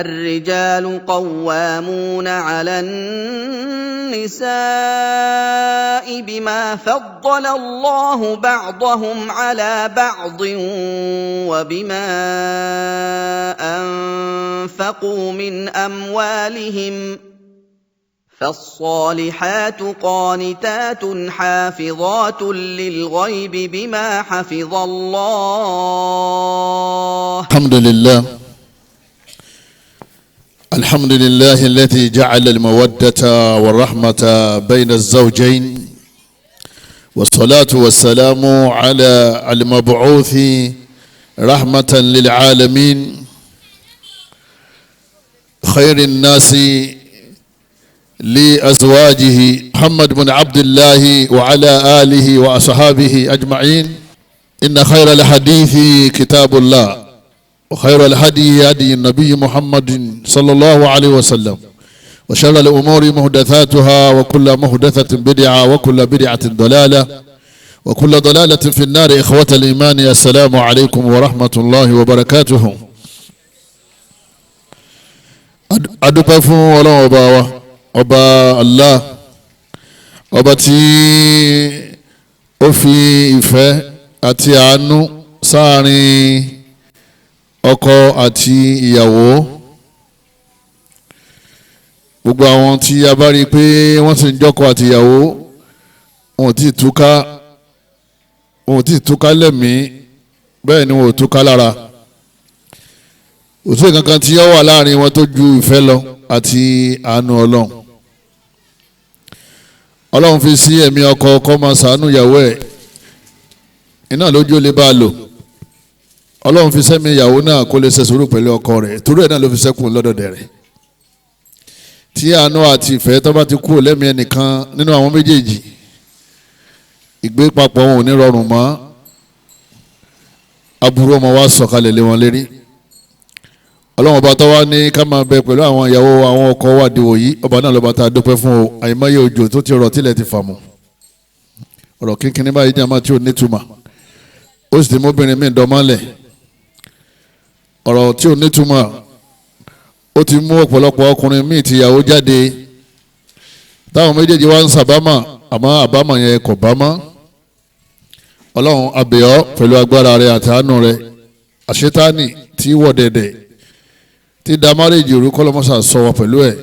الرجال قوامون على النساء بما فضل الله بعضهم على بعض وبما أنفقوا من أموالهم. فالصالحات قانتات حافظات للغيب بما حفظ الله. الحمد لله، الحمد لله الذي جعل المودة والرحمة بين الزوجين، والصلاة والسلام على المبعوث رحمة للعالمين، خير الناس لأزواجه، محمد بن عبد الله وعلى آله وأصحابه أجمعين. إن خير الحديث كتاب الله، وخير الهدي هدي النبي محمد صلى الله عليه وسلم، وشر الأمور محدثاتها، وكل محدثة بدعة، وكل بدعة ضلالة، وكل ضلالة في النار. إخوة الإيمان، السلام عليكم ورحمة الله وبركاته. Adúpẹ́ fún Ọlọ́run ọba wa, ọba Allah, ọba tí ó fi ìfẹ́ àti àánú sáàrin ọkọ àti ìyàwó. Gbogbo àwọn tí a bá rí i pé wọ́n sì ń jọ́kọ àti ìyàwó, wọn ò tí ì túká, wọn ò tí ì túká lẹ́mìí, bẹ́ẹ̀ ni wọn ò túká lára. Òtún kankan tí ó wà láàrin wọn tó ju ìfẹ́ lọ àti àánú Ọlọ́run. Ọlọ́run fi sí ẹ̀mí ọkọ kó máa ṣàánú ìyàwó ẹ̀, iná lójú ó lè bá a lò. Ọlọ́run fi sẹ́mi ìyàwó náà kó lè ṣe sùúrù pẹ̀lú ọkọ rẹ̀, torí ẹ̀ náà ló fi sẹ́kùn lọ́dọ̀dẹ̀ rẹ̀. Tí àánú àti ìfẹ́ tó bá ti kúrò lẹ́mìí ẹnìkan nínú àwọn méjèèjì, ìgbé papọ̀ wọn ò ní rọrùn mọ́, aburú ọmọ wa sọ̀kalẹ̀ lé wọn lérí. Ọlọ́run ọba tó wá ní ká máa bẹ pẹ̀lú àwọn ìyàwó àwọn ọkọ wa dìwò yìí, ọba náà lọ́ba tá a dúpẹ́ fún o. Àìmọye òjò tó ti rọ̀ tílẹ̀ ti fà mọ́, ọ̀rọ̀ kínkínní báyìí jàmá tí ò nítumọ̀, ó sì ti mọ́bìnrin míì dọ́mọ́lẹ̀. Ọ̀rọ̀ tí ò nítumọ̀ ó ti mú ọ̀pọ̀lọpọ̀ ọkùnrin míì tìyàwó jáde, táwọn méjèèjì wá ń sàbámà, àmọ́ àbámọ̀ yẹn kò bá mọ́. Ọlọ́run a bẹ̀ ọ́ pẹ̀lú agbára rẹ̀ àtàánú rẹ̀, àṣetánì tí wọ̀ dẹ̀dẹ̀ tí da márèjì òru, kọ́lọ́mọ́sà sọ wa pẹ̀lú ẹ̀,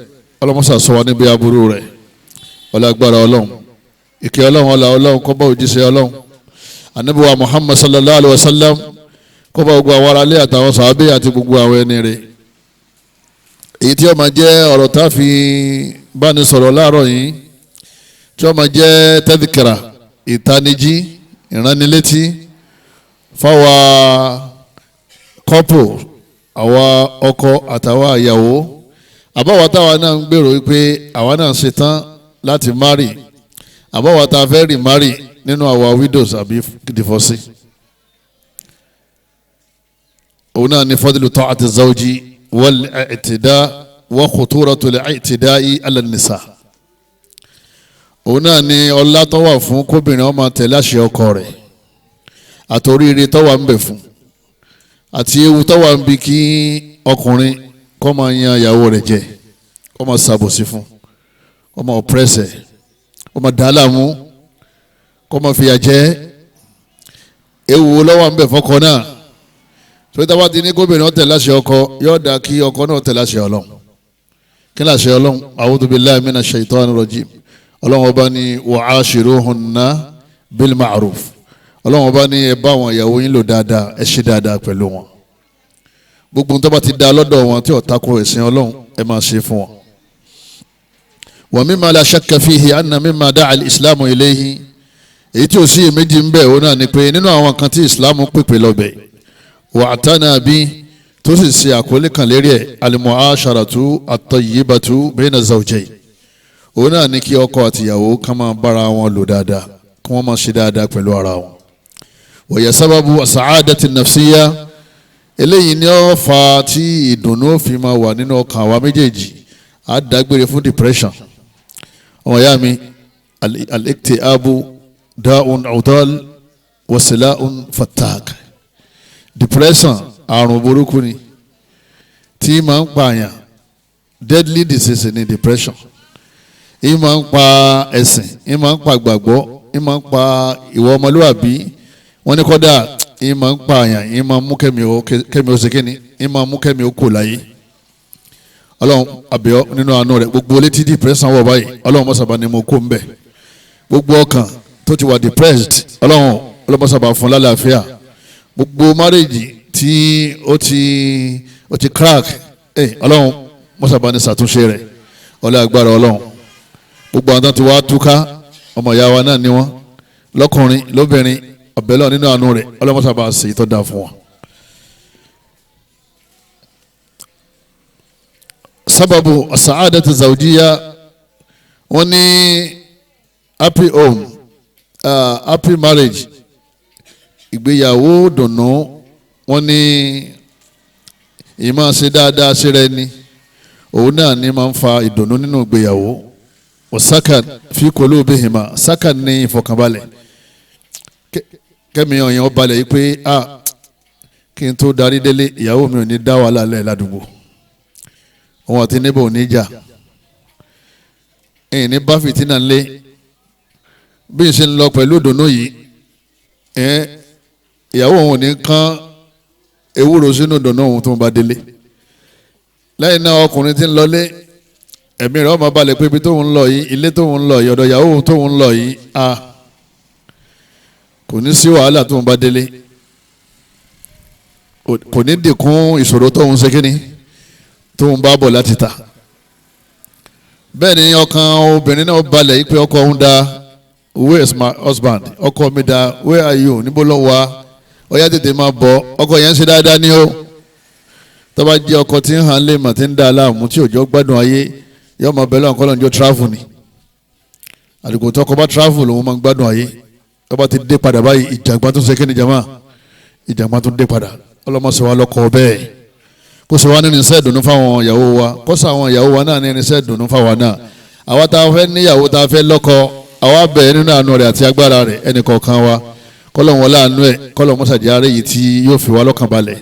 ọlọ́mọ́sà sọ wa níbi aburú rẹ̀. Ọlágbára Ọlọ́run, ìkẹ́ Ọlọ́run, ọlá Ọlọ́run kó bá òjíṣẹ́ Ọlọ́run Ànábì wa Muhammad sallallahu alayhi wa sallam, kó bá gbogbo àwọn aráalé àtàwọn sàábé àti gbogbo àwọn ẹni rẹ̀. Èyí tí ó máa jẹ́ ọ̀rọ̀ tá a fi báni sọ̀rọ̀ láàárọ̀ yìí, tí ó máa jẹ́ tẹ́dìkìrà, ìtanijí, ìránnilétí fáwa kọ́pù, àwa ọkọ àtàwa ìyàwó, àbáwa táwa náà ń gbèrò wípé àwa náà ṣe tán láti márì, àbáwa tá a fẹ́ rì márì nínú àwa widows àbí divorcee. Òun náà ni fadlu ta'ati zawji wal i'tida wa khuturatu al-i'tida'i ala nisa. Òun náà ni ọlá tó wà fún kóbìnrin ó máa tẹ̀lé àṣẹ ọkọ rẹ̀, àtòríire tó wà ń bẹ fún, àti ewu tó wà ń bi kí ọkùnrin kó máa yan ìyàwó rẹ̀ jẹ, kó máa ṣàbòsí fún, kó máa ọ̀pẹ́sẹ̀, kó máa dà á láàmú, kó máa fìyà jẹ. Ewu ló wà ń bẹ fọ́kọ náà. Torí táwa ti ní gómìnà tẹ̀lé àṣẹ ọkọ, yóò dáa kí ọkọ náà tẹ̀lé àṣẹ Ọlọ́run. Kí ni àṣẹ Ọlọ́run? A'udhu billahi minash shaitani rajim. Ọlọ́run ọba ní wa'ashiruhunna bil ma'ruf. Ọlọ́run ọba ní ẹ bá àwọn ìyàwó yín lò dáadáa, ẹ ṣe dáadáa pẹ̀lú wọn. Gbogbo tó bá ti da lọ́dọ̀ wọn tí ó tako ẹ̀sìn Ọlọ́run, ẹ máa ṣe fún wọn. Wa mimma la shakka fihi anna mimma da'a al-islamu ilayhi. Èyí tí ò sí èméjì ń bẹ̀ òun náà ni pé nínú àwọn kan tí ìsìlámù pèpè lọ́bẹ̀, wa'tana bi, tó sì ṣe àkọlé kan lérí ẹ̀, al-mu'asharatu at-tayyibatu bayna zawjayn. Òun náà ni kí ọkọ àtìyàwó ká máa bára wọn lò dáadáa, kí wọ́n máa ṣe dáadáa pẹ̀lú ara wọn. Wa hiya sababu as-sa'adati an-nafsiyya. Eléyìí ni ó fa tí ìdùnnú fi máa wà nínú ọkàn àwa méjèèjì, á dágbére fún depression. Ọmọ ìyá mi, al-iktiabu da'un udal wa sila'un fattak. Depression àrùn burúkú ni. tí máa ń pààyàn, deadly disease ni depression. Ìyí máa ń pa ẹ̀sìn, ìyí máa ń pa gbàgbọ́, ìyí máa ń pa ìwà ọmọlúwàbí. Wọ́n ní kọ́dà ìyí máa ń pààyàn, ìyí máa ń mú kẹ́mi ó ṣe kíni, ìyí máa ń mú kẹ́mi ó kò láyé. Ọlọ́run àbíọ́ nínú àánú rẹ̀, gbogbo létí depression wọ̀ báyìí, Ọlọ́run mọ́sàbá ni mo kó ń bẹ̀. Gbogbo ọkàn tó ti wà depressed, Ọlọ́run ọlọ́mọ́sàbá fún lálàáfíà. Gbogbo marriage tí ó ti crack, Ọlọ́run mọ́sàbá ni ṣàtúnṣe rẹ̀, ọlá agbára Ọlọ́run. Gbogbo àwọn tó ti wá túká, ọmọ ìyá wa náà ni wọ́n, lọ́kùnrin lóbìnrin, ọ̀bẹ̀lọ́ nínú àánú rẹ̀, Ọlọ́run mọ́sàbá ṣèyí tó dáa fún wọn. Sábàbù sàádàtì zawjiya, wọ́n ní happy home, happy marriage, ìgbéyàwó dùnnú. Wọ́n ní ìmáa ṣe dáadáa síra ẹni, òun náà ní máa ń fa ìdùnnú nínú ìgbéyàwó. Ọ̀sákàn fi qulubihima, sákàn ní ìfọ̀kànbalẹ̀, kẹ́mi ọ̀yàn balẹ̀ yìí pé kí n tó darí délé, ìyàwó mi ò ní dá wàhálà lẹ̀ ládùúgbò, òun àti níbò ò ní jà, ẹ̀yìn ní bá fìtínà lé. Bí n ṣe ń lọ pẹ̀lú ìdùnnú yìí, ìyàwó òun ò ní kán ewúro sínú ìdùnnú òun tó ń bá délé. Lẹ́yìn náà ọkùnrin tí ń lọlé, ẹ̀mí rẹ̀ ó máa balẹ̀ pé ibi tóun ń lọ yìí, ilé tóun ń lọ yìí, ọ̀dọ̀ ìyàwó òun tóun ń lọ yìí, kò ní sí wàhálà tóun bá délé, kò ní dìkún ìṣòro tóun ṣe kíni tóun bá bọ̀ láti ta. Bẹ́ẹ̀ ni ọkàn obìnrin náà balẹ̀ yìí pé ọkọ òun da, where is my husband? Ọkọ mi da, where are you? Níbo ló wà? Ó yá tètè máa bọ̀. Ọkọ yẹn ń ṣe dáadáa ní o. Tó bá jẹ́ ọkọ tí ń hàn lè mà, tí ń dá aláàmú, tí òjò gbádùn ayé, yóò máa bẹ̀rẹ̀ ọ̀kọ́ lọ́njọ́ travel ni. Àdìgbò tó ọkọ bá travel lòun máa ń gbádùn ayé. Tó bá ti dé padà báyìí, ìjàngbá tó ń ṣe kí ni jama? Ìjàngbá tó ń dé padà. Ọlọ́mọ sọ wá lọ́kọ bẹ́ẹ̀. Kó sọ wá ní irinṣẹ́ ìdùnnú fáwọn ìyàwó wa, kó sọ àwọn ìyàwó wa náà ní irinṣẹ́ ìdùnnú fáwọn náà. Àwa tá a fẹ́ níyàwó, tá a fẹ́ lọ́kọ, àwa bẹ̀ẹ́ nínú àánú rẹ̀ àti agbára rẹ̀ ẹnì kọ̀ọ̀kan wa. Kọ́lọ̀ wọn láàánú ẹ̀, kọ́lọ̀ mọ́sàdí arẹ́ yìí tí yóò fi wá lọ́kàn balẹ̀.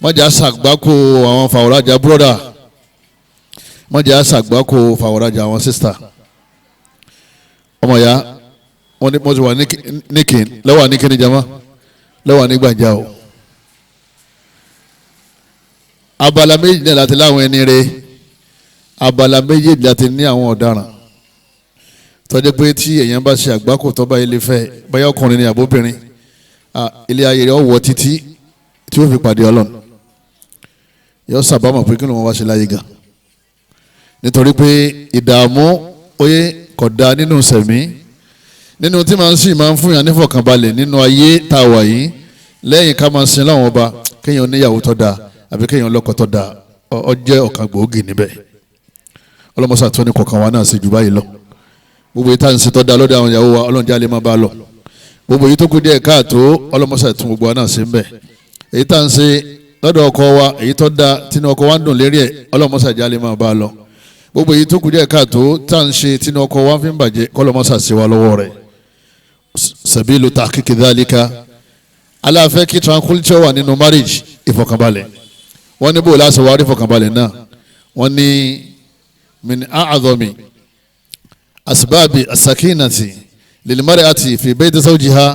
Mọ́jà ṣàgbákò àwọn fàwọ́rajà búrọ́dà, mọ́jà ṣàgbákò fàwọ́rajà àwọn sísítà. Ọmọ ya wọ́n ní mọ́tò wà níkìn lọ́wọ́ ní kíni jama lọ́wọ́ ní gbàǹjà o. Abala méjì náà láti láwọn ẹni rẹ̀, abala méjì láti ní àwọn ọ̀daràn. Tọ́jú pé tí èèyàn bá ṣe àgbákò tó bá ilé fẹ́, báyọ̀ ọkùnrin ni àbóbìnrin, ilé ayé rẹ̀ ọ̀wọ́ títí tí ó fi pàdé Ọlọ́run. Yóò sábàámọ̀ pé kí ló wọn wá ṣe láyé gan. Nítorí pé ìdààmú oyè kò dáa nínú sẹ̀mí. Nínú tí màá ń sì máa ń fún yàn nífọ̀kànbalẹ̀ nínú ayé tá a wà yìí, lẹ́yìn ká máa sin láwọn ọba, kéèyàn níyàwó tó dáa àbí kéèyàn lọ́kọ tó dáa, ó jẹ́ ọ̀kan gbòógì níbẹ̀. Ọlọ́mọṣà tó ní kọ̀ọ̀kan wa náà ṣe jù báyìí lọ. Gbogbo yìí tá à ń ṣe tó dáa lọ́dọ̀ àwọn ìyàwó wa, Ọlọ́run jẹ́ á lè máa bá a lọ. Gbogbo yìí tó kù díẹ̀ káàtó, ọlọ́mọṣà tún gbogbo wa náà ṣe ń bẹ̀. Èyí tá à ń ṣe lọ́dọ̀ ọkọ wa, èyí tó dáa tínú ọkọ wa ń dùn lérí ẹ̀, ọlọ́mọṣà jẹ́ á lè máa bá a lọ. Gbogbo èyí tó kù díẹ̀ káàtó tá à ń ṣe tínú ọkọ wa fi ń bàjẹ́, kọ́lọ́mọṣà ṣe wa lọ́wọ́ rẹ̀. Sabilu tahqiqi dhalika, aláfẹ́ kí tranquility wà nínú marriage, ìfọ̀kànbalẹ̀. Wọ́n ní bó láṣẹ wàá rí ìfọ̀kànbalẹ̀ náà, wọ́n ní min a'adhami asbabi asakinati lilmar'ati fi bayti zawjiha.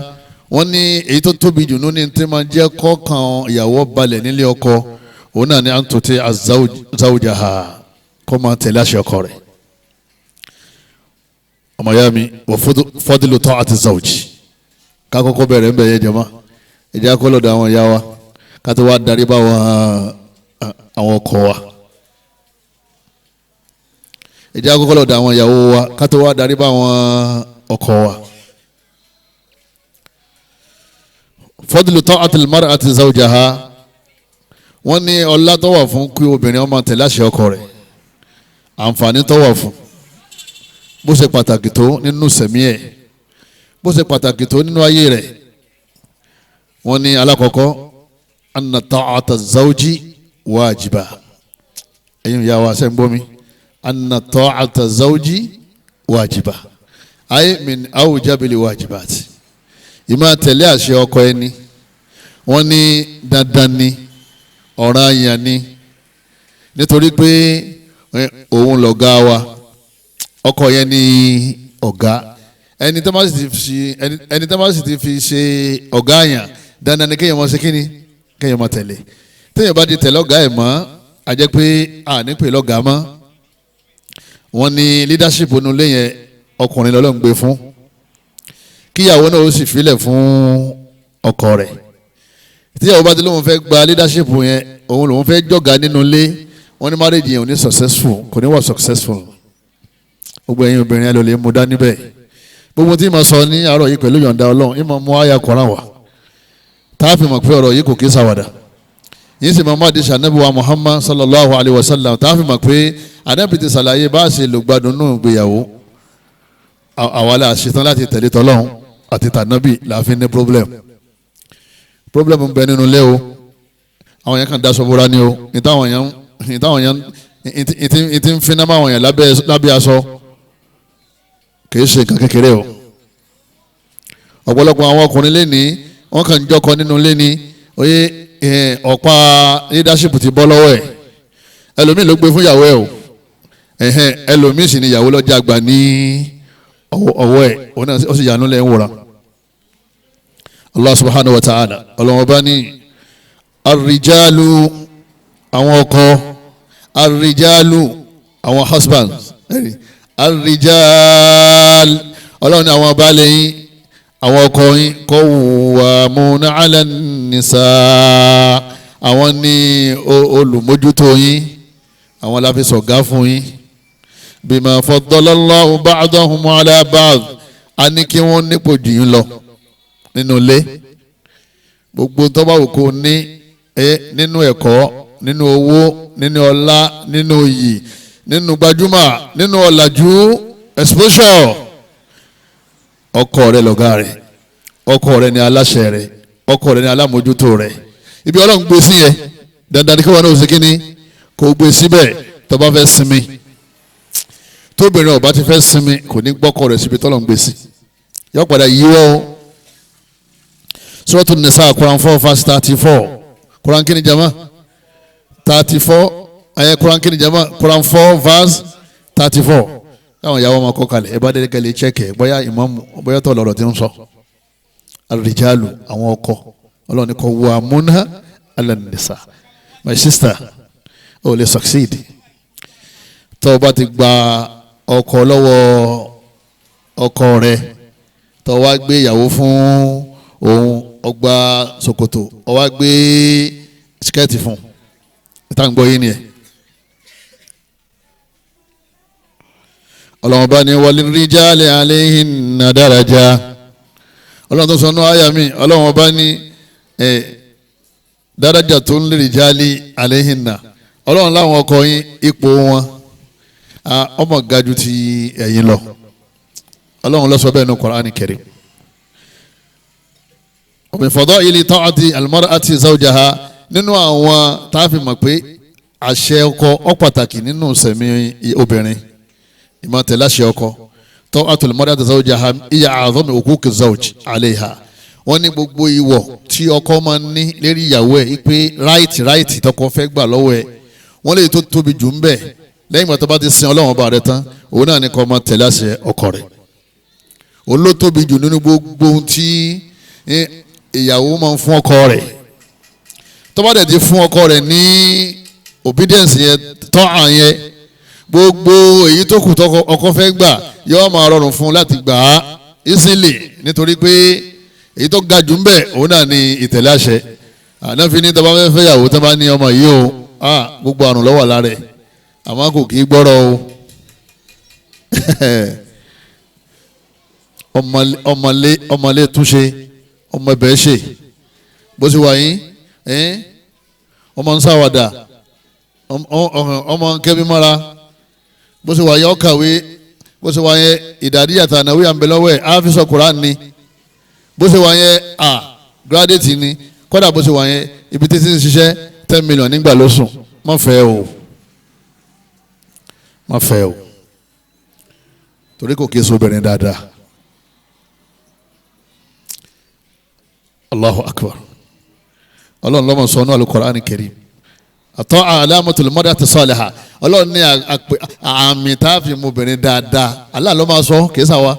Wọ́n ní èyí tó tóbi jù nínú tí máa jẹ́ kọ́kàn ìyàwó balẹ̀ nílé ọkọ, òun náà ní an tuti zawjaha, kó máa tẹ̀lé àṣẹ ọkọ rẹ̀. Ọmọ ya mi wọ fadlu ta'ati zawji, ká kọ́kọ́ bẹ̀rẹ̀ ń bẹ̀ yẹ jama, ẹ̀jẹ̀ akọ́lọ́dọ̀ àwọn ìyá wa ká tó wá darí bá àwọn ọkọ wa. Ẹ̀jẹ̀ akọ́kọ́lọ́dọ̀ àwọn ìyàwó wa ká tó wá darí bá àwọn ọkọ wa. Fadlu ta'atil mar'ati zawjaha, wọ́n ní ọlá tó wà fún kí obìnrin ó máa tẹ̀lé àṣẹ ọkọ rẹ̀, àǹfààní tó wà fún, bó ṣe pàtàkì tó nínú sẹ̀mí ẹ̀, bó ṣe pàtàkì tó nínú ayé rẹ̀. Wọ́n ní alákọ̀ọ́kọ́, anna ta'ata zawji wajiba. Ẹ̀yin ìyá wa ṣe ń gbọ́ mi, anna ta'ata zawji wajiba ay min awjabili wajibat. Ìmá tẹ̀lé àṣẹ ọkọ ẹni, wọ́n ní dandan ni, ọ̀ranyàn ni. Nítorí pé òun lọ̀gá wa, ọkọ yẹn ni ọ̀gá. Ẹni tó bá sì ti fi ṣe ọ̀gá yàn, dandan ni kéèyàn máa ṣe kíni, kéèyàn máa tẹ̀lé. Téèyàn bá ti tẹ̀lé ọ̀gá ẹ̀ mọ́, a jẹ́ pé a ní pè lọ́gàá mọ́. Wọ́n ní leadership onúlé yẹn ọkùnrin lọ́lọ́ ń gbé fún, kíyàwó náà ó sì filẹ̀ fún ọkọ rẹ̀. Tíyàwó bá ti lóun fẹ́ gba leadership yẹn, òun lòun fẹ́ jọ̀gá nínú ilé, wọ́n ní marriage yẹn ò ní successful, kò ní wà successful. Gbogbo ẹ̀yin obìnrin ẹ lọ lè mú dání bẹ́ẹ̀. Gbogbo tí mo sọ ní àárọ̀ yìí pẹ̀lú yọ̀ǹda Ọlọ́run, ìmọ̀ mú àyà Kùránì wá tá a fi mọ̀ pé ọ̀rọ̀ yìí kò kí ṣàwàdà. Yìí sì máa mú àdìsí Ànábì wa Muhammad sallallahu alayhi wa sallam tá a fi mọ̀ pé Ànábì ti ṣàlàyé bá a ṣe lò gbádùn nù ìgbéyàwó. Àwa la ṣetán láti tẹ̀lé tọ́lọ́hún àti tànábì la fi ní problem. Problem ń bẹ nínú ilé o. Àwọn yẹn kàn daṣọ bóra ni o. Ìtàwọn yẹn ìtì ń finá máwọn yẹn lábẹ́ aṣọ kì í ṣe nǹkan kékeré o. Ọ̀pọ̀lọpọ̀ àwọn ọkùnrin lé ní wọ́n kàn ń jọkọ nínú ilé ni oye ọ̀pá leadership ti bọ́ lọ́wọ́ ẹ̀. Ẹlòmíì ló gbé fún ìyàwó ẹ̀ o. Ẹlòmíì sì ni ìyàwó lọ́jà àgbà ní ọwọ́ ẹ̀, òun náà ó sì yànú lẹ́ ń wòran. Allah subhanahu wa ta'ala, ọlọ́wọ́n bá ní arrijalu, àwọn ọkọ, arrijalu, àwọn husbands, arrijal, ọlọ́run ní àwọn baálé yín, àwọn ọkọ yín, qawwamuna 'ala an-nisa, àwọn ní olùmójútó yín, àwọn la fi sọ̀gá fún yín. Bima faddala Allahu ba'dahum 'ala ba'd, a ní kí wọ́n nípò jù yín lọ nínú ilé. Gbogbo tó bá wù kó ní nínú ẹ̀kọ́, nínú owó, nínú ọlá, nínú iyì, nínú gbajúmọ̀, nínú ọ̀làjú, exposure, ọkọ rẹ lọ̀gá rẹ, ọkọ rẹ ni aláṣẹ rẹ, ọkọ rẹ ni alámòjútó rẹ. Ibi Ọlọ́run gbé sí yẹn, dandan ni kí wọn náà ṣe kíni kó gbé síbẹ̀. Tó bá fẹ́ sinmi, tóbìnrin ọba ti fẹ́ sinmi, kò ní gbọ́kọ rẹ̀ síbi tọ́lọ̀ ń gbé sí, yọ padà yíwọ́ o. Suratul Nisa, Quran 4 verse 34. Quran kini jama 34, ayé Quran kini jama, Quran 4 verse 34. Táwọn ìyàwó ọmọ kọ kalẹ̀, ẹ bá dé kẹlẹ̀ chẹ́kẹ̀ bóyá ìmáàmù bóyá tọ̀ lọ́rọ̀ tí ń sọ. Ar-rijalu, àwọn ọkọ, Ọlọ́run ní qawwamuna 'ala an-nisa. My sister, o lè succeed tó o bá ti gba ọkọ lọ́wọ́ ọkọ rẹ, tó o wá gbé ìyàwó fún òun, ọgbà ṣòkòtò, ó wá gbé skẹ́ẹ̀tì fún un. Ìta ń gbọ́ yín ni ẹ̀. Ọlọ́run bá ní walirrijali alayhinna daraja. Ọlọ́run tó sọ nú àyà mi, Ọlọ́run bá ní daraja tó ń lirrijali alayhinna. Ọlọ́run láwọn ọkọ yín, ipò wọn ọmọ ga ju ti ẹ̀yin lọ. Ọlọ́run ló sọ bẹ́ẹ̀ ní Qur'ani Karim. Min fadaili ta'ati al-mar'ati zawjaha, nínú àwọn tá a fi mọ̀ pé àṣẹ ọkọ ó pàtàkì nínú sẹ̀mí obìnrin, ìmọ̀ tẹ̀lé àṣẹ ọkọ. Ta'atul mar'ati zawjaha hiya a'zamu huquqi zawj 'alayha. Wọ́n ní gbogbo ìwọ̀ tí ọkọ máa ń ní lérí ìyàwó ẹ̀, pé ráìtì tọkọ fẹ́ gbà lọ́wọ́ ẹ̀, wọ́n lè tó tóbi jù ń bẹ̀. Lẹ́yìn ìgbà tó bá ti sin Ọlọ́run ọba rẹ̀ tán, òun náà ní kó máa tẹ̀lé àṣẹ ọkọ rẹ̀. Òun ló tóbi jù nínú gbogbo ohun tí ìyàwó máa ń fún ọkọ rẹ̀. Tó bá dẹ̀ ti fún ọkọ rẹ̀ ní obedience yẹn, tọ́hàn yẹn, gbogbo èyí tó kù tọkọ ọkọ fẹ́ gbà yóò máa rọrùn fún un láti gbà á easily, nítorí pé èyí tó ga jù ń bẹ̀ òun náà ní ìtẹ̀lé àṣẹ. Ànáfi ní tó bá fẹ́ fẹ́ yàwó, tó bá ní ọmọ yìí o, gbogbo àrùn ló wà lára ẹ̀, àmọ́ kò kì í gbọ́rọ̀ o. Ọmọlé túnṣe, ọmọ ẹbẹ̀ ṣe bó ṣe wà yín, ọmọ ń ṣàwàdà, ọmọ ń kẹ́mi mọ́ra, bó ṣe wà yín ọkàwé, bó ṣe wà yẹn ìdàdí àtànàwé àǹbẹ̀lọ́wẹ̀ áfíìsọ̀ Kùránì ni, bó ṣe wà yẹn gírádẹ́tì ni, kódà bó ṣe wà yẹn ibi títí ń ṣiṣẹ́ 10 million nígbà lóṣù. Má fẹ́ o, má fẹ́ o, torí kò kí sobìnrin dáadáa. Allahu akbar. Ọlọ́run lọ́mọ sọ ọ́nà al-Qur'an al-Karim. Àtọ́ alamatul mar'ati salihah, ọlọ́run ní àmì tá a fi mú obìnrin dáadáa, Allah ló máa sọ, kì í sàwa.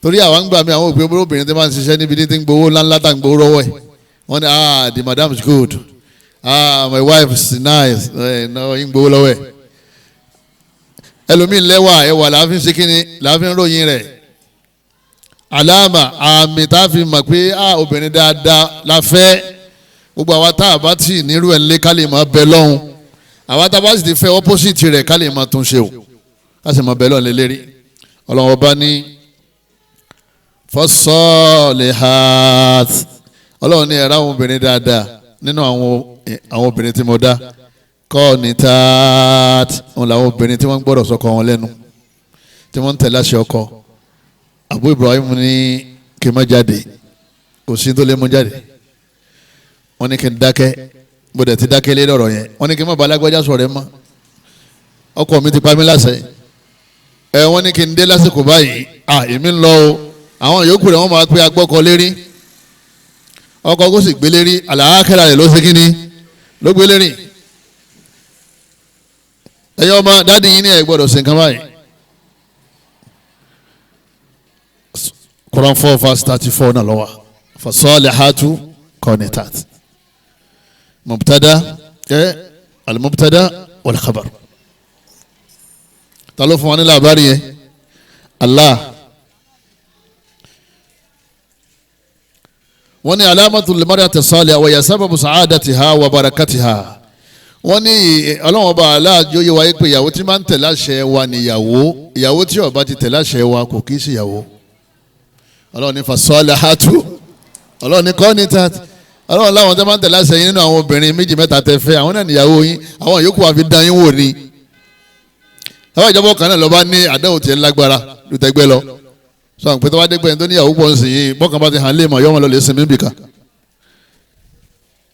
Torí àwọn ń gbà mí àwọn òbí obìnrin tí máa ń ṣiṣẹ́ níbi tí ń gbowó ńláńlá tá ń gbowó rọ́wọ́ ẹ̀, wọ́n ní ah the madam is good, ah my wife is nice, ẹ̀ náà ń gbowó lọ́wọ́ ẹ̀. Ẹlòmíì lẹ́wà, ẹwà làáfin ṣe kíni, làáfin ròyìn rẹ̀. Àlàmà àmì tá a fi mọ̀ pé ah obìnrin dáadáa la fẹ́. Gbogbo àwa tá a bá tì nírú ẹ̀ ńlẹ́ ká lè máa bẹ lọ́hùn, àwa tá a bá sì ti fẹ́ opposite rẹ̀ ká lè máa tún ṣe o, ká sì máa bẹ lọ́hùn lélẹ́rí. Ọlọ́run ọba ní fasalihat, ọlọ́run ní ẹ̀rọ àwọn obìnrin dáadáa nínú àwọn obìnrin tí mo dá, qanitat, òun làwọn obìnrin tí wọ́n ń gbọ́dọ̀ sọ́kọ wọn lẹ́nu, tí wọ́n ń tẹ̀lé àṣẹ ọkọ. Abu Ibrahim ní kí n má jáde, kò sí tó lè mú jáde. Wọ́n ní kí n dákẹ́, mo dẹ̀ ti dákẹ́ lé lọ́rọ̀ yẹn. Wọ́n ní kí n má ba alágbájá sọ̀rọ̀ ẹ mọ́, ọkọ mi ti pa mí láṣẹ. Ẹ wọ́n ní kí n dé lásìkò báyìí, à èmi ń lọ o. Àwọn yòókù rẹ̀ wọ́n máa pé agbọ́kọ lérí, ọkọ kó sì gbé lérí, àlàákẹ́rà rẹ̀ ló ṣe kíni ló gbé lérí. Ẹ̀yin ọmọ dáàdi yín ní ẹ̀ gbọ́dọ̀ ṣe nǹkan báyìí. Quran 4 verse 34 náà lọ́wọ́, fasalihatu qanitat, mubtada al-mubtada wal khabar. Ta ló fún wa ní làbárí yẹn? Allah. Wọ́n ní alamatul mar'ati salihah wa sababu sa'adatiha wa barakatiha. Wọ́n ní ọlọ́wọ́n ọba aláàjọ yẹ wáyé pé ìyàwó tí máa ń tẹ̀lé àṣẹ wa níyàwó, ìyàwó tí ó bá ti tẹ̀lé àṣẹ wa kò kí í ṣe ìyàwó. Ọlọ́run ní fasalihatu, ọlọ́run ní qanitat, ọlọ́run láwọn tó máa ń tẹ̀lé àṣẹ yín nínú àwọn obìnrin méjì mẹ́ta tẹ fẹ́, àwọn náà níyàwó yín, àwọn yòókù wa fi dán yín wò ni. Àwọn ìjọba kan náà lọ bá ní àdéhùn tiẹ̀ lágbára lùtẹ́gbẹ́ lọ. Sọ àwọn pété wá dé gbẹ̀yìn tó níyàwó pọ̀ ń sìn yín, bọ́kàn bá ti hàn lé mọ̀ yọ́mọ lọ lè sinmi bìkan.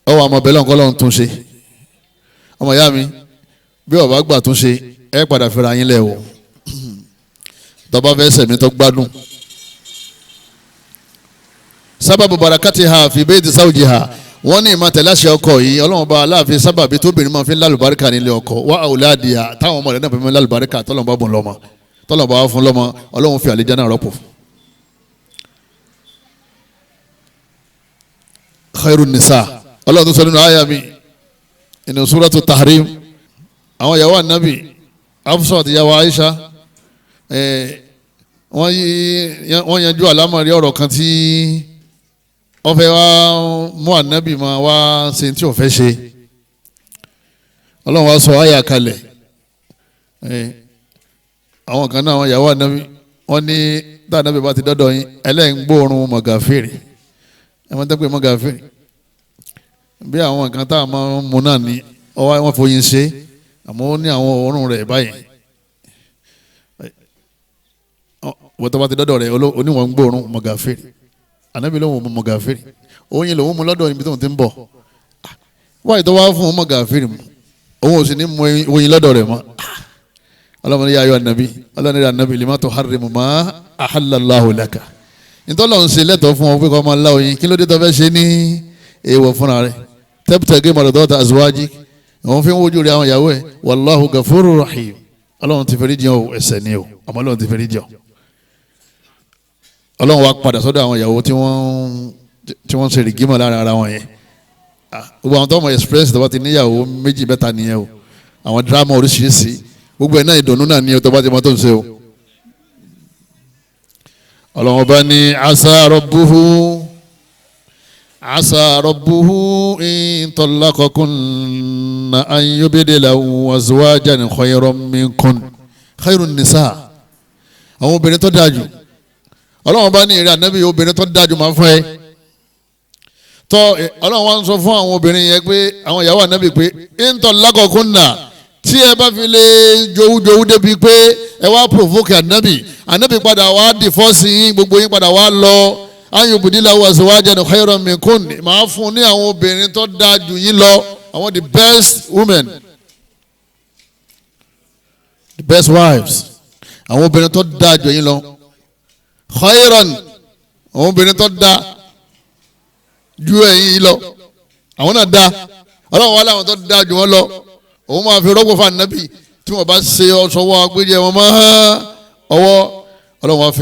Ọwọ́ àmọ́ bẹ́lẹ̀ ọ̀kọ́ lọ́run tún ṣe. Ọmọ ìyá mi, bí ó bá gbà tún ṣe, ẹ padà fẹ́ra yín lẹ̀ o. Tọ́ba fẹ́ sẹ̀mí tó gbádùn. Sábàbù barakatiha fi bayti zawjiha, wọ́n ní ìmọ̀ tẹ̀láṣẹ ọkọ yìí, ọlọ́run bá aláàfin sábàbí tóbìnrin máa fi ń lálùbáríkà nílé ọkọ, wá àwòládìá táwọn ọmọ rẹ̀ náà fi ń lálùbáríkà, tọ́lọ́run bá bùn lọ́mọ, tọ́lọ́run bá fún lọ́mọ, ọlọ́run fi àlìjánnà rọ́pò. Khairun nisa, ọlọ́run tó sọ nínú àyà mi inú suratu Tahrim, àwọn ìyàwó ànábì Hafsa àti ìyàwó Aisha, wọ́n yanjú àlámọ̀rí ọ̀rọ̀ kan tí wọ́n fẹ́ wá mú ànábì máa wá ṣe tí ò fẹ́ ṣe. Ọlọ́run wá sọ àyà kalẹ̀. Àwọn kan náà àwọn ìyàwó ànábì wọ́n ní tá ànábì bá ti dọ́dọ̀ yín ẹlẹ́yìn gbóòórùn mọ̀gàfèrè, ẹ máa tẹ́pẹ́ mọ̀gàfèrè bí àwọn nǹkan tá a máa ń mu náà ni ọwọ́ wọn foyin ṣe, àmọ́ ó ní àwọn òórùn rẹ̀ báyìí. Wọ́n tó bá ti dọ́dọ̀ rẹ̀ oníwọ̀n gbóòórùn mọ̀gàfèrè, ànábì lòun mú mọ̀gàfèrè, oyin lòun mú lọ́dọ̀ ibi tóun ti ń bọ̀, wáyé tó wá fún un mọ̀gàfèrè mu, òun ò sì ní mú oyin lọ́dọ̀ rẹ̀ mọ́. Ọlọ́run ní yáyọ ànábì, ọlọ́run ní ànábì lima tuharrimu ma ahallallahu laka, nítorí òun ṣe lẹ́tọ̀ọ́ fún ọ pé kọ́ ọmọ ńlá oyin, kí ló dé tó fẹ́ ṣe ní èèwọ̀ fúnra rẹ̀? Tabtagi mardata azwajik, òun fi ń wojú rẹ̀ àwọn ìyàwó ẹ̀, wallahu gafurur rahim, ọlọ́run ti fẹ́rí jẹun ẹ̀ṣẹ̀ ni o, àmọ́ ọlọ́run ti fẹ́rí jẹun. Ọlọ́run wa padà sọ́dọ̀ àwọn ìyàwó tí wọ́n ń ṣe rìgímọ̀ lára ara wọn yẹn. Gbogbo àwọn tó mọ̀ express tó bá ti níyàwó méjì mẹ́ta nìyẹn o, àwọn dírámà oríṣiríṣi, gbogbo ẹ̀ náà ìdùnnú náà ní o tó bá ti mọ tó ń ṣe o. Ọlọ́run ọba ní asa rabbuhu, asa rabbuhu in talaqakunna an yubdilahu azwajan khayran minkun khayrun nisa. Àwọn obìnrin tó dáa jù, ọlọ́run bá ní ìrẹ́ ànábì obìnrin tó dájú máa fún ẹ tọ́. Ọlọ́run wá ń sọ fún àwọn obìnrin yẹn pé àwọn ìyàwó ànábì pé ńtọ́ lákọ̀ọ́kún nà, tí ẹ bá fi lè jowújowú débi pé ẹ wá provoke ànábì, ànábì padà wá dìfọ́sì yín, gbogbo yín padà wá lọ, ayọ̀bùdílà wà síwájú khayran minkun, máa fún ní àwọn obìnrin tó dájú yín lọ, àwọn the best women, the best wives, àwọn obìnrin tó dájú yín lọ, khayran, àwọn obìnrin tó da ju ẹ̀yin lọ, àwọn náà da, Ọlọ́run wa láwọn tó dáa jù wọ́n lọ, òun máa fi rọ́pò fún ànábì tí wọ́n bá ṣe ọ̀ṣọ́wọ́ agbẹ́jẹ́ wọn mọ́ ọwọ́. Ọlọ́run wa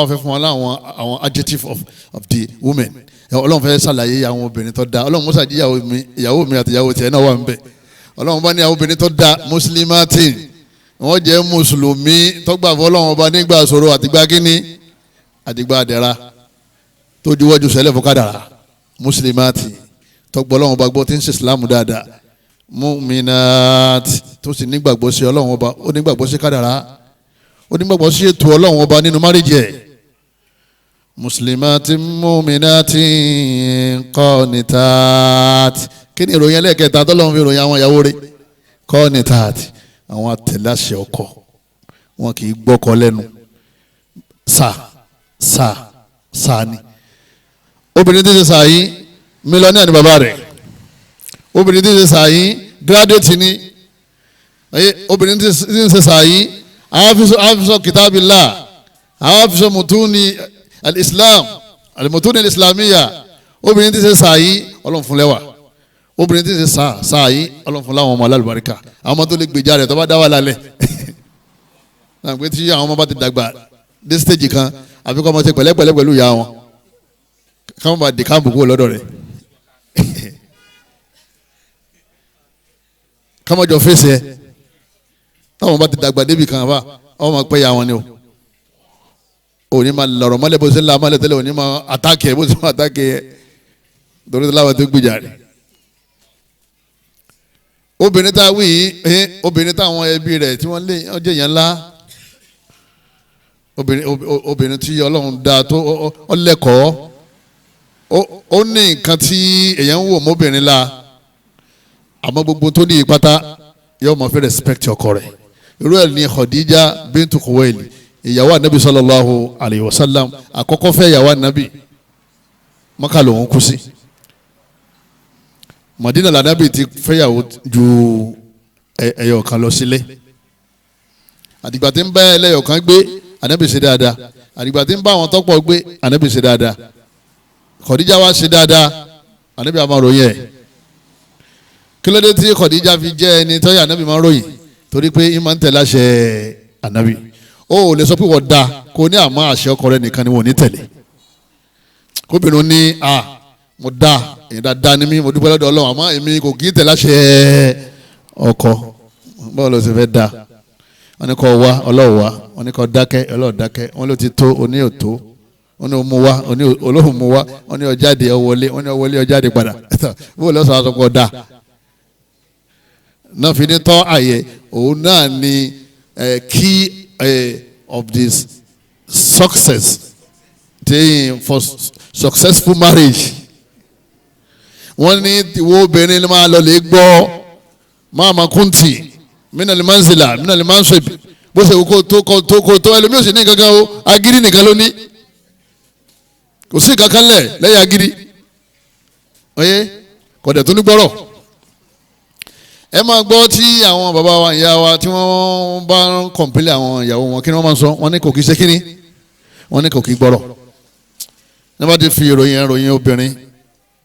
fẹ́ fún wọn láwọn àwọn adjective of the women. Ọlọ́run fẹ́ ṣàlàyé àwọn obìnrin tó dáa. Ọlọ́run musa jí ìyàwó mi àti ìyàwó tiẹ̀ náà wà ń bẹ̀. Ọlọ́run bá ní àwọn obìnrin tó dáa muslimatin, wọ́n jẹ́ mùsùlùmí tó gbà fún Ọlọ́run ọba nígbà ṣòro àtìgbà kínní àtìgbà àdẹ̀ra, tó juwọ́jú sẹ́lẹ̀ fún kádàrá. Muslimati tó gbọ́ Ọlọ́run ọba gbọ́, tí ń ṣe Islam dáadáa. Mu'minat, tó sì nígbàgbọ́ sí Ọlọ́run ọba, ó nígbàgbọ́ sí kádàrá, ó nígbàgbọ́ sí ètò Ọlọ́run ọba nínú márìjì ẹ̀. Muslimati mu'minati qanitat. Kí ni ìròyìn ẹlẹ́ẹ̀kẹta tọ́lọ́run fi ròyìn àwọn ìyàwó rẹ̀? Qanitat, àwọn atẹ̀láṣẹ ọkọ, wọn kì í gbọ́kọ lẹ́nu. Sà sà sà ni obìnrin tí ń ṣe sà yìí, mílíọ̀nù ni bàbá rẹ̀. Obìnrin tí ń ṣe sà yìí, gírádẹ́tì ni. Obìnrin tí ń ṣe sà yìí, àfisọ kìtàbílà, àfisọ mùtúni al-islam, al-mùtúni al-islamiyya. Obìnrin tí ń ṣe sà yìí, Ọlọ́run fún lẹ́wà. Obìnrin tí ń ṣe sà yìí, Ọlọ́run fún láwọn ọmọ alálùbáríkà, àwọn ọmọ tó lè gbèjà rẹ̀ tó bá dá wà lálẹ́. Náà pé tí àwọn ọmọ bá ti dàgbà dé stage kan, àfi kọ́ ọmọ ṣe pẹ̀lẹ́pẹ̀lẹ́ pẹ̀lú ìyá wọn, káwọn bá di káàbù kúrò lọ́dọ̀ rẹ̀, káwọn jọ fèsì ẹ. Táwọn bá ti dàgbà débi kan bá, ọmọ máa pẹ́ ya wọn ni o. Òní máa lọ̀rọ̀ mọ́lẹ̀ bó ṣe ń la mọ́lẹ̀ tẹ́lẹ̀, òní máa àtàkì ẹ̀ bó ṣe máa àtàkì ẹ̀, torí láwọn tó gbìjà rẹ̀. Obìnrin tá a wí yìí, obìnrin táwọn ẹbí rẹ̀ tí wọ́n lé ọjọ́ yẹn ńlá, obìnrin tí Ọlọ́run dá tó ọlẹ́kọ̀ọ́, ó ní nǹkan tí èèyàn ń wò mọ́bìnrin la, àmọ́ gbogbo tó ní ìpátá yóò máa fi respect ọkọ rẹ̀. Irú ẹ̀ ní Khadija bintu Khuwailid, ìyàwó anabi sallallahu alayhi wa sallam, àkọ́kọ́ fẹ́ ìyàwó anabi, Maka lòun kú sí. Madina lànàbì ti fẹ́yàwó ju ẹyọ kan lọ sílé. Àdìgbà tí ń bá ẹlẹ́yọ̀ kan gbé, anabi ṣe dáadáa. Àdìgbà tí ń bá àwọn tọ́pọ̀ gbé, anabi ṣe dáadáa. Khadija wá ṣe dáadáa, anabi àmọ́ ròyìn ẹ̀. Kí ló dé tí Khadija fi jẹ́ ẹni tọ́yà anabi máa ròyìn? Torí pé ìmọ̀ ń tẹ̀lé àṣẹ anabi. Ó lè sọ pé wọ́n da kó ní àmọ́ àṣẹ ọkọ rẹ nìkan ni wọ́n ní tẹ̀lé. Kóbìnrin ní a mo da èyí dáadáa ni mí, mo dúpẹ́ lọ́dọ̀ Ọlọ́run, àmọ́ èmi kò kí ń tẹ̀lé àṣẹ ọkọ. Báwo ló ṣe fẹ́ da? Wọ́n ní kó wá, Ọlọ́run wá. Wọ́n ní kó dákẹ́, Ọlọ́run dákẹ́. Wọ́n ló ti tó, oní ò tó. Wọ́n ní ó mú wá, oní olóhùn mú wá. Wọ́n ní ó jáde, ó wọlé. Wọ́n ní ó wọlé, ó jáde padà. Báwo ló sọ àsọpọ̀ da? Náà fi ní tọ́ àyè òun náà ni key of this success for successful marriage. Wọ́n ní ìwọ obìnrin máa lọ lè gbọ́ máa ma kúntì mínàlì manzila mínàlì mansib, bó ṣe kó tó kó tó tó ẹlòmíì ò sì ní kankan o, agídí nìkan ló ní, kò sí kankan lẹ̀ lẹ́yìn agídí, ọyẹ kọ̀dẹ̀ tó ní gbọ́rọ̀. Ẹ máa gbọ́ tí àwọn bàbá wa ìyá wa tí wọ́n bá ń kọ̀m̀pílẹ̀ àwọn ìyàwó wọn, kí ni wọ́n máa ń sọ? Wọ́n ní kò kí ṣe kíni, wọ́n ní kò kí gbọ́rọ̀. Ní bá ti fi ìròyìn obìnrin,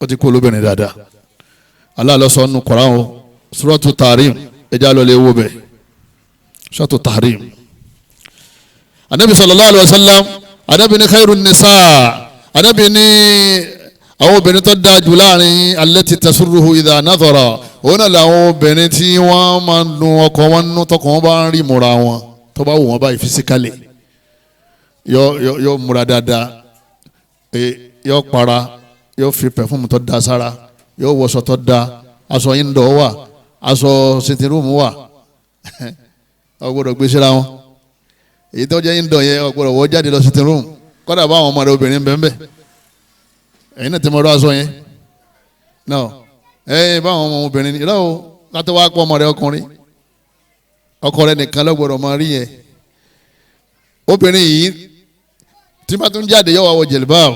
ó ti kú olóbìnrin dáadáa. Allah ló sọ nínú Kùránì o, Suratu Tahrim, ẹja lọ lè wo bẹ̀, Suratu Tahrim. Anabi sallallahu alayhi wa sallam, anabi ní khairun nisa, anabi ní àwọn obìnrin tó dáa jù láàrin allati tasurruhu idha nadhara, òun náà làwọn obìnrin tí wọ́n máa ń dun ọkọ wọn nínú, tọkọ wọn bá ń rí múra wọn, tó bá wù wọn báyìí fisikálì, yọ múra dáadáa, yọ para, yóò fi pẹ̀fúmù tó da sára, yóò wọṣọ tó da, aṣọ yíndọ̀ wà, aṣọ sitirumu wà, ó gbọ́dọ̀ gbé síra wọn. Èyí tó jẹ́ yíndọ̀ yẹn ó gbọ́dọ̀ wọ́ jáde lọ sitirumu, kọ́dà bá àwọn ọmọdé obìnrin bẹ́ẹ̀ ẹ̀yin náà ti mọ ọ̀rọ̀ aṣọ yẹn náà, ẹ̀yin bá àwọn ọmọ obìnrin ìlà o, látọ̀ wá pọ̀ ọmọ rẹ ọkùnrin, ọkọ rẹ nìkan ló gbọ́dọ̀ máa rí yẹn. Obìnrin yìí tí bá tún jáde yóò wá wọ jẹ̀lìbáàbù,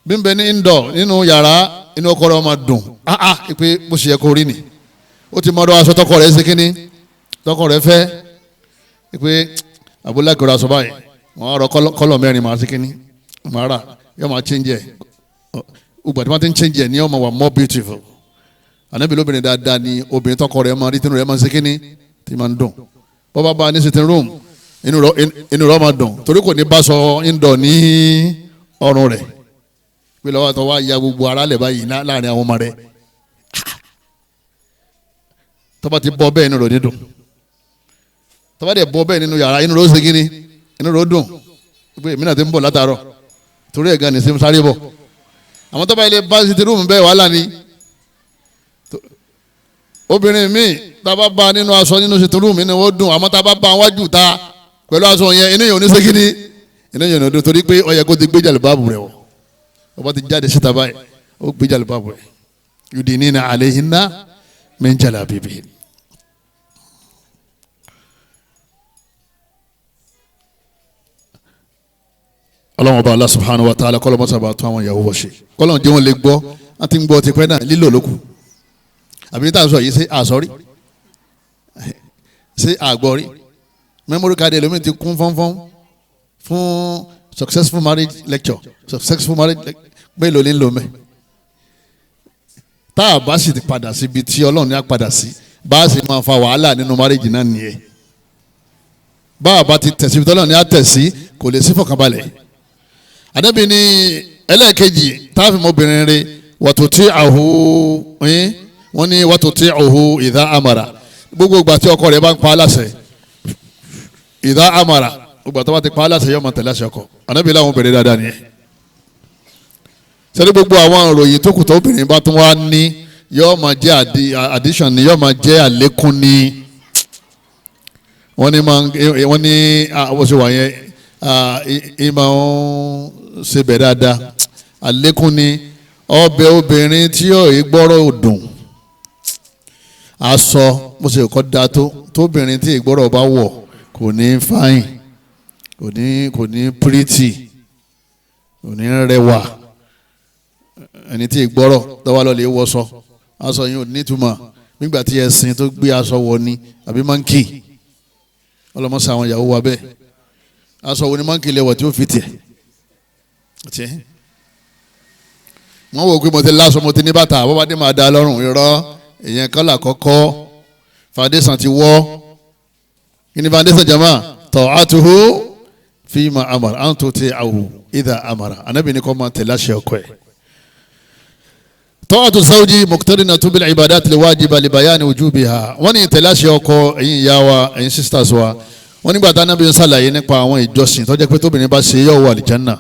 bí n bẹ ní indoor nínú yàrá, inú ọkọ rẹ máa dùn áá pé bó ṣe yẹ kó rí ni. Ó ti mọ ọdọ aṣọ tọkọ rẹ ṣe kínní, tọkọ rẹ fẹ́ pé abúlé akọrọ aṣọ báyìí, wọn á rọ kọlọ mẹ́rin máa ṣe kínní, máa rà, yóò máa change ẹ. Ìgbà tí wọ́n ti ń change ẹ ní ọmọ wa more beautiful. Ànábì lóbìnrin dáadáa ni obìnrin tọkọ rẹ̀ máa rí tinú rẹ̀ máa ń ṣe kíní tí máa ń dùn. Bọ́bá bá ní sitting room inú rẹ̀ máa dùn torí kò ní bá sọ indoor ní ọrùn rẹ̀ pé lọ́wọ́ tó wá ya gbogbo ara lẹ̀ báyìí láàrin àwọn ọmọ rẹ̀. Tó bá ti bọ́ bẹ́ẹ̀ inú rẹ̀ ní dùn, tó bá dẹ̀ bọ́ bẹ́ẹ̀ nínú yàrá inú rẹ̀ ó ṣe kíní, inú rẹ̀ ó dùn pé èmi náà ti ń bọ̀ látàárọ̀ torí ẹ̀ gan ni sinmi sáré bọ̀. Àwọn tó bá ilé bá sitting room bẹ́ẹ̀ wàhálà ni. Obìnrin míì tá a bá bá nínú aṣọ nínú sitting room inú ó dùn, àmọ́ tá a bá bá wájú ta pẹ̀lú aṣọ yẹn inú yẹn ò ní ṣe kíní, inú yẹn ò ní dùn torí pé ó yẹ kó ti gbé jàlùbáàbù rẹ̀ wọ̀. Ó bá ti jáde síta báyìí ó gbé jàlùbáàbù rẹ̀, yudinina alayhinna min jalabibihin. Ọlọ́run ọba Allah subhanahu wa ta'ala kọ́lọ́ mọ́sàbà tó àwọn ìyàwó wọ̀ ṣe, kọ́lọ́n jẹ́ wọn lè gbọ́, wọ́n ti ń gbọ́ tipẹ́ náà lílò lókù. Àbí tá a sọ yìí ṣé àsọrí ṣé àgbọ̀rí memory card ẹlòmíì ti kún fọ́nfọ́n fún successful marriage lecture, successful marriage mélòó ní lò mẹ́. Tá a bá sì ti padà síbi tí Ọlọ́run ní á padà sí, bá a sì máa fa wàhálà nínú marriage náà nìyẹn. Bá a bá ti tẹ̀sí ibi tí Ọlọ́run ní á tẹ̀ sí, kò lè sí fọkànbalẹ̀. Ànábì ní ẹlẹ́ẹ̀kejì táàfin obìnrin rẹ̀ wàtò tí àhó wọ́n ní wàtò tí àhó ìdá àmàrà, gbogbo ìgbà tí ọkọ rẹ̀ bá ń pa á láṣẹ, ìdá àmàrà, gbogbo àti wọ́n ti pa á láṣẹ yóò máa tẹ̀lé àṣẹ ọkọ. Ànábì láwọn obìnrin dáadáa nìyẹn. Sẹ́ni gbogbo àwọn ìròyìn tó kù tó obìnrin bá tún wá ní yóò máa jẹ́ addition ni, yóò máa jẹ́ àlékún ni. Wọ́n ní wọ́n ní àwọn ṣe wà yẹn ìmọ̀ ń ṣe bẹ̀ dáadáa, àlékún ni. Ọbẹ̀ obìnrin tí yóò gbọ́rọ̀ dùn, aṣọ mo ṣe kọ́ da tó tóbìnrin tí ìgbọ́rọ̀ bá wọ̀ kò ní fáyìn, kò ní pírítì, kò ní rẹwà. Ẹni tí ìgbọ́rọ̀ tọ́wá lọ lè wọṣọ, aṣọ yìí ò nítumọ̀ nígbà tí ẹṣin tó gbé aṣọ wọ̀ ni àbí máńkì. Ọlọmọsọ àwọn ìyàwó wa bẹ́ẹ̀, aṣọ wo ni máńkì lè wọ̀ tí ó fi tiẹ̀ tiẹ̀. Wọ́n wò pé mo ti láṣọ, mo ti ní bàtà, bọ́bá dé máa da lọ́rùn. Irọ́, èèyàn kan là kọ́kọ́ foundation ti wọ́. Kí ni foundation jama? Ta'atuhu fima amara an tuti'ahu idha amara. Ànábì ní kó máa tẹ̀lé àṣẹ ọkọ ẹ̀. Ta'atu zawji muqtarinatun bil ibadati al-wajiba li bayani wujubiha. Wọ́n ní tẹ̀lé àṣẹ ọkọ, ẹ̀yin ìyá wa, ẹ̀yin sisters wa, wọ́n nígbà tá Ànábì ń ṣàlàyé nípa àwọn ìjọsìn tó jẹ́ pé tóbìnrin bá ṣe yóò wọ àlìjánà.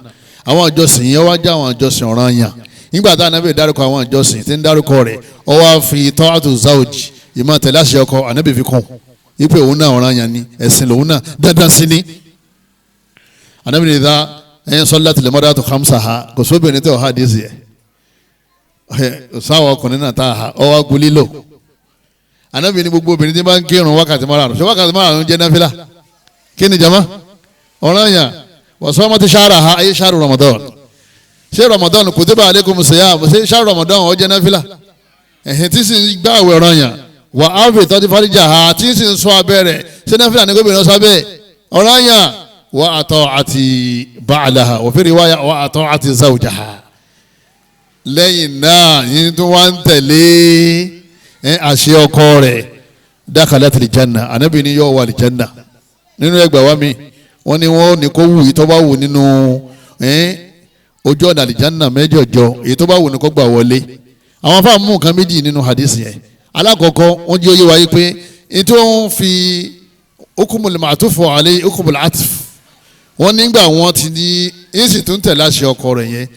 Àwọn ìjọsìn yẹn wá jẹ́ àwọn ìjọsìn ọ̀ranyàn. Nígbà tá Ànábì dárúkọ àwọn ìjọsìn tí ń dárúkọ rẹ̀, ó wá fi ta'atu zawji, ìmọ̀ tẹ̀lé àṣẹ ọkọ, Ànábì fi kún ipe òun náà ọ̀ranyàn ni, ẹ̀sìn lòun náà dandan sí ni. Ànábì ní ìdá ẹ̀yìn sallatil mar'atu khamsaha, kò sóbìnrin tẹ̀ ọ̀há díìsì ẹ̀ sáwọn ọkùnrin náà tá a ha ọwọ́ agun lílò. Ànábì ní gbogbo obìnrin tí bá ń kírun wákàtí márùn-ún, ṣé wákàtí márùn-ún jẹ́ náfìlà? Kí ni jama? Ọ̀ranyàn. Wa samati shahraha ayé shahru Ramadan. Ṣé Ramadan kutiba alaykum siyam, ṣé shahru Ramadan ó jẹ́ náfìlà? Ẹ̀hìn tí sì ń gbà àwẹ̀ ọ̀ranyàn. Wà á fi tọ́jú fáríjà ha tí sì ń sọ abẹ́ rẹ̀, ṣé náfìlà ní gómìnà sọ abẹ́? Ọ̀ranyàn. Wa ata'ati ba'laha wa fi riwaya wa ata'ati zawjaha. Lẹ́yìn náà yín tó wá ń tẹ̀lé àṣẹ ọkọ rẹ̀, dakhalat al-janna. Ànábì ní yóò wọ àlìjánà. Nínú ẹgbàá wa mi, wọ́n ní wọ́n ní kó wù yìí tó bá wù nínú ojú ọ̀nà àlìjánà mẹ́jọ̀jọ, èyí tó bá wù ní kó gbà wọlé. Àwọn afáà mú nǹkan méjì nínú hadith yẹn. Alákọ̀ọ́kọ́, wọ́n jẹ́ oyé wa yìí pé ní tó ń fi hukumul ma'tufu alayhi hukumul atf, wọ́n nígbà wọ́n ti ní yín sì tún tẹ̀lé àṣẹ ọkọ rẹ̀ yẹn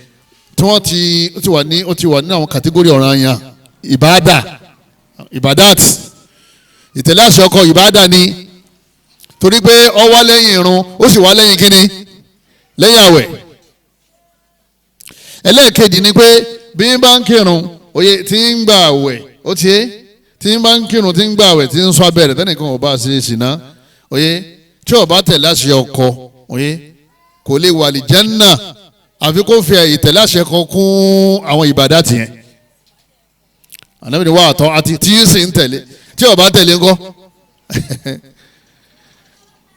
tí wọ́n ti ó ti wà ní ó ti wà ní àwọn kàtígórì ọ̀ranyàn ìbáàdà, ìbàdàt, ìtẹ̀lé àṣẹ ọkọ ìbáàdà ni, torí pé ó wá lẹ́yìn irun, ó sì wá lẹ́yìn kíni, lẹ́yìn àwẹ̀. Ẹlẹ́ẹ̀kejì ni pé bí n bá ń kírun oye tí ń gbà àwẹ̀, ó ti é tí ń bá ń kírun tí ń gbà àwẹ̀ tí ń sọ abẹ́rẹ́ tẹ́nìkan ò bá ṣe ṣìnà, oye tí ò bá tẹ̀lé àṣẹ ọkọ, oye kò lè wà àlìjánnà àfi kó fi ìtẹ̀lé àṣẹ kan kún àwọn ìbàdà tiẹ̀. Ànábì ni wà á tọ́ àti tí ń sì ń tẹ̀lé, tí ò bá tẹ̀lé ńkọ́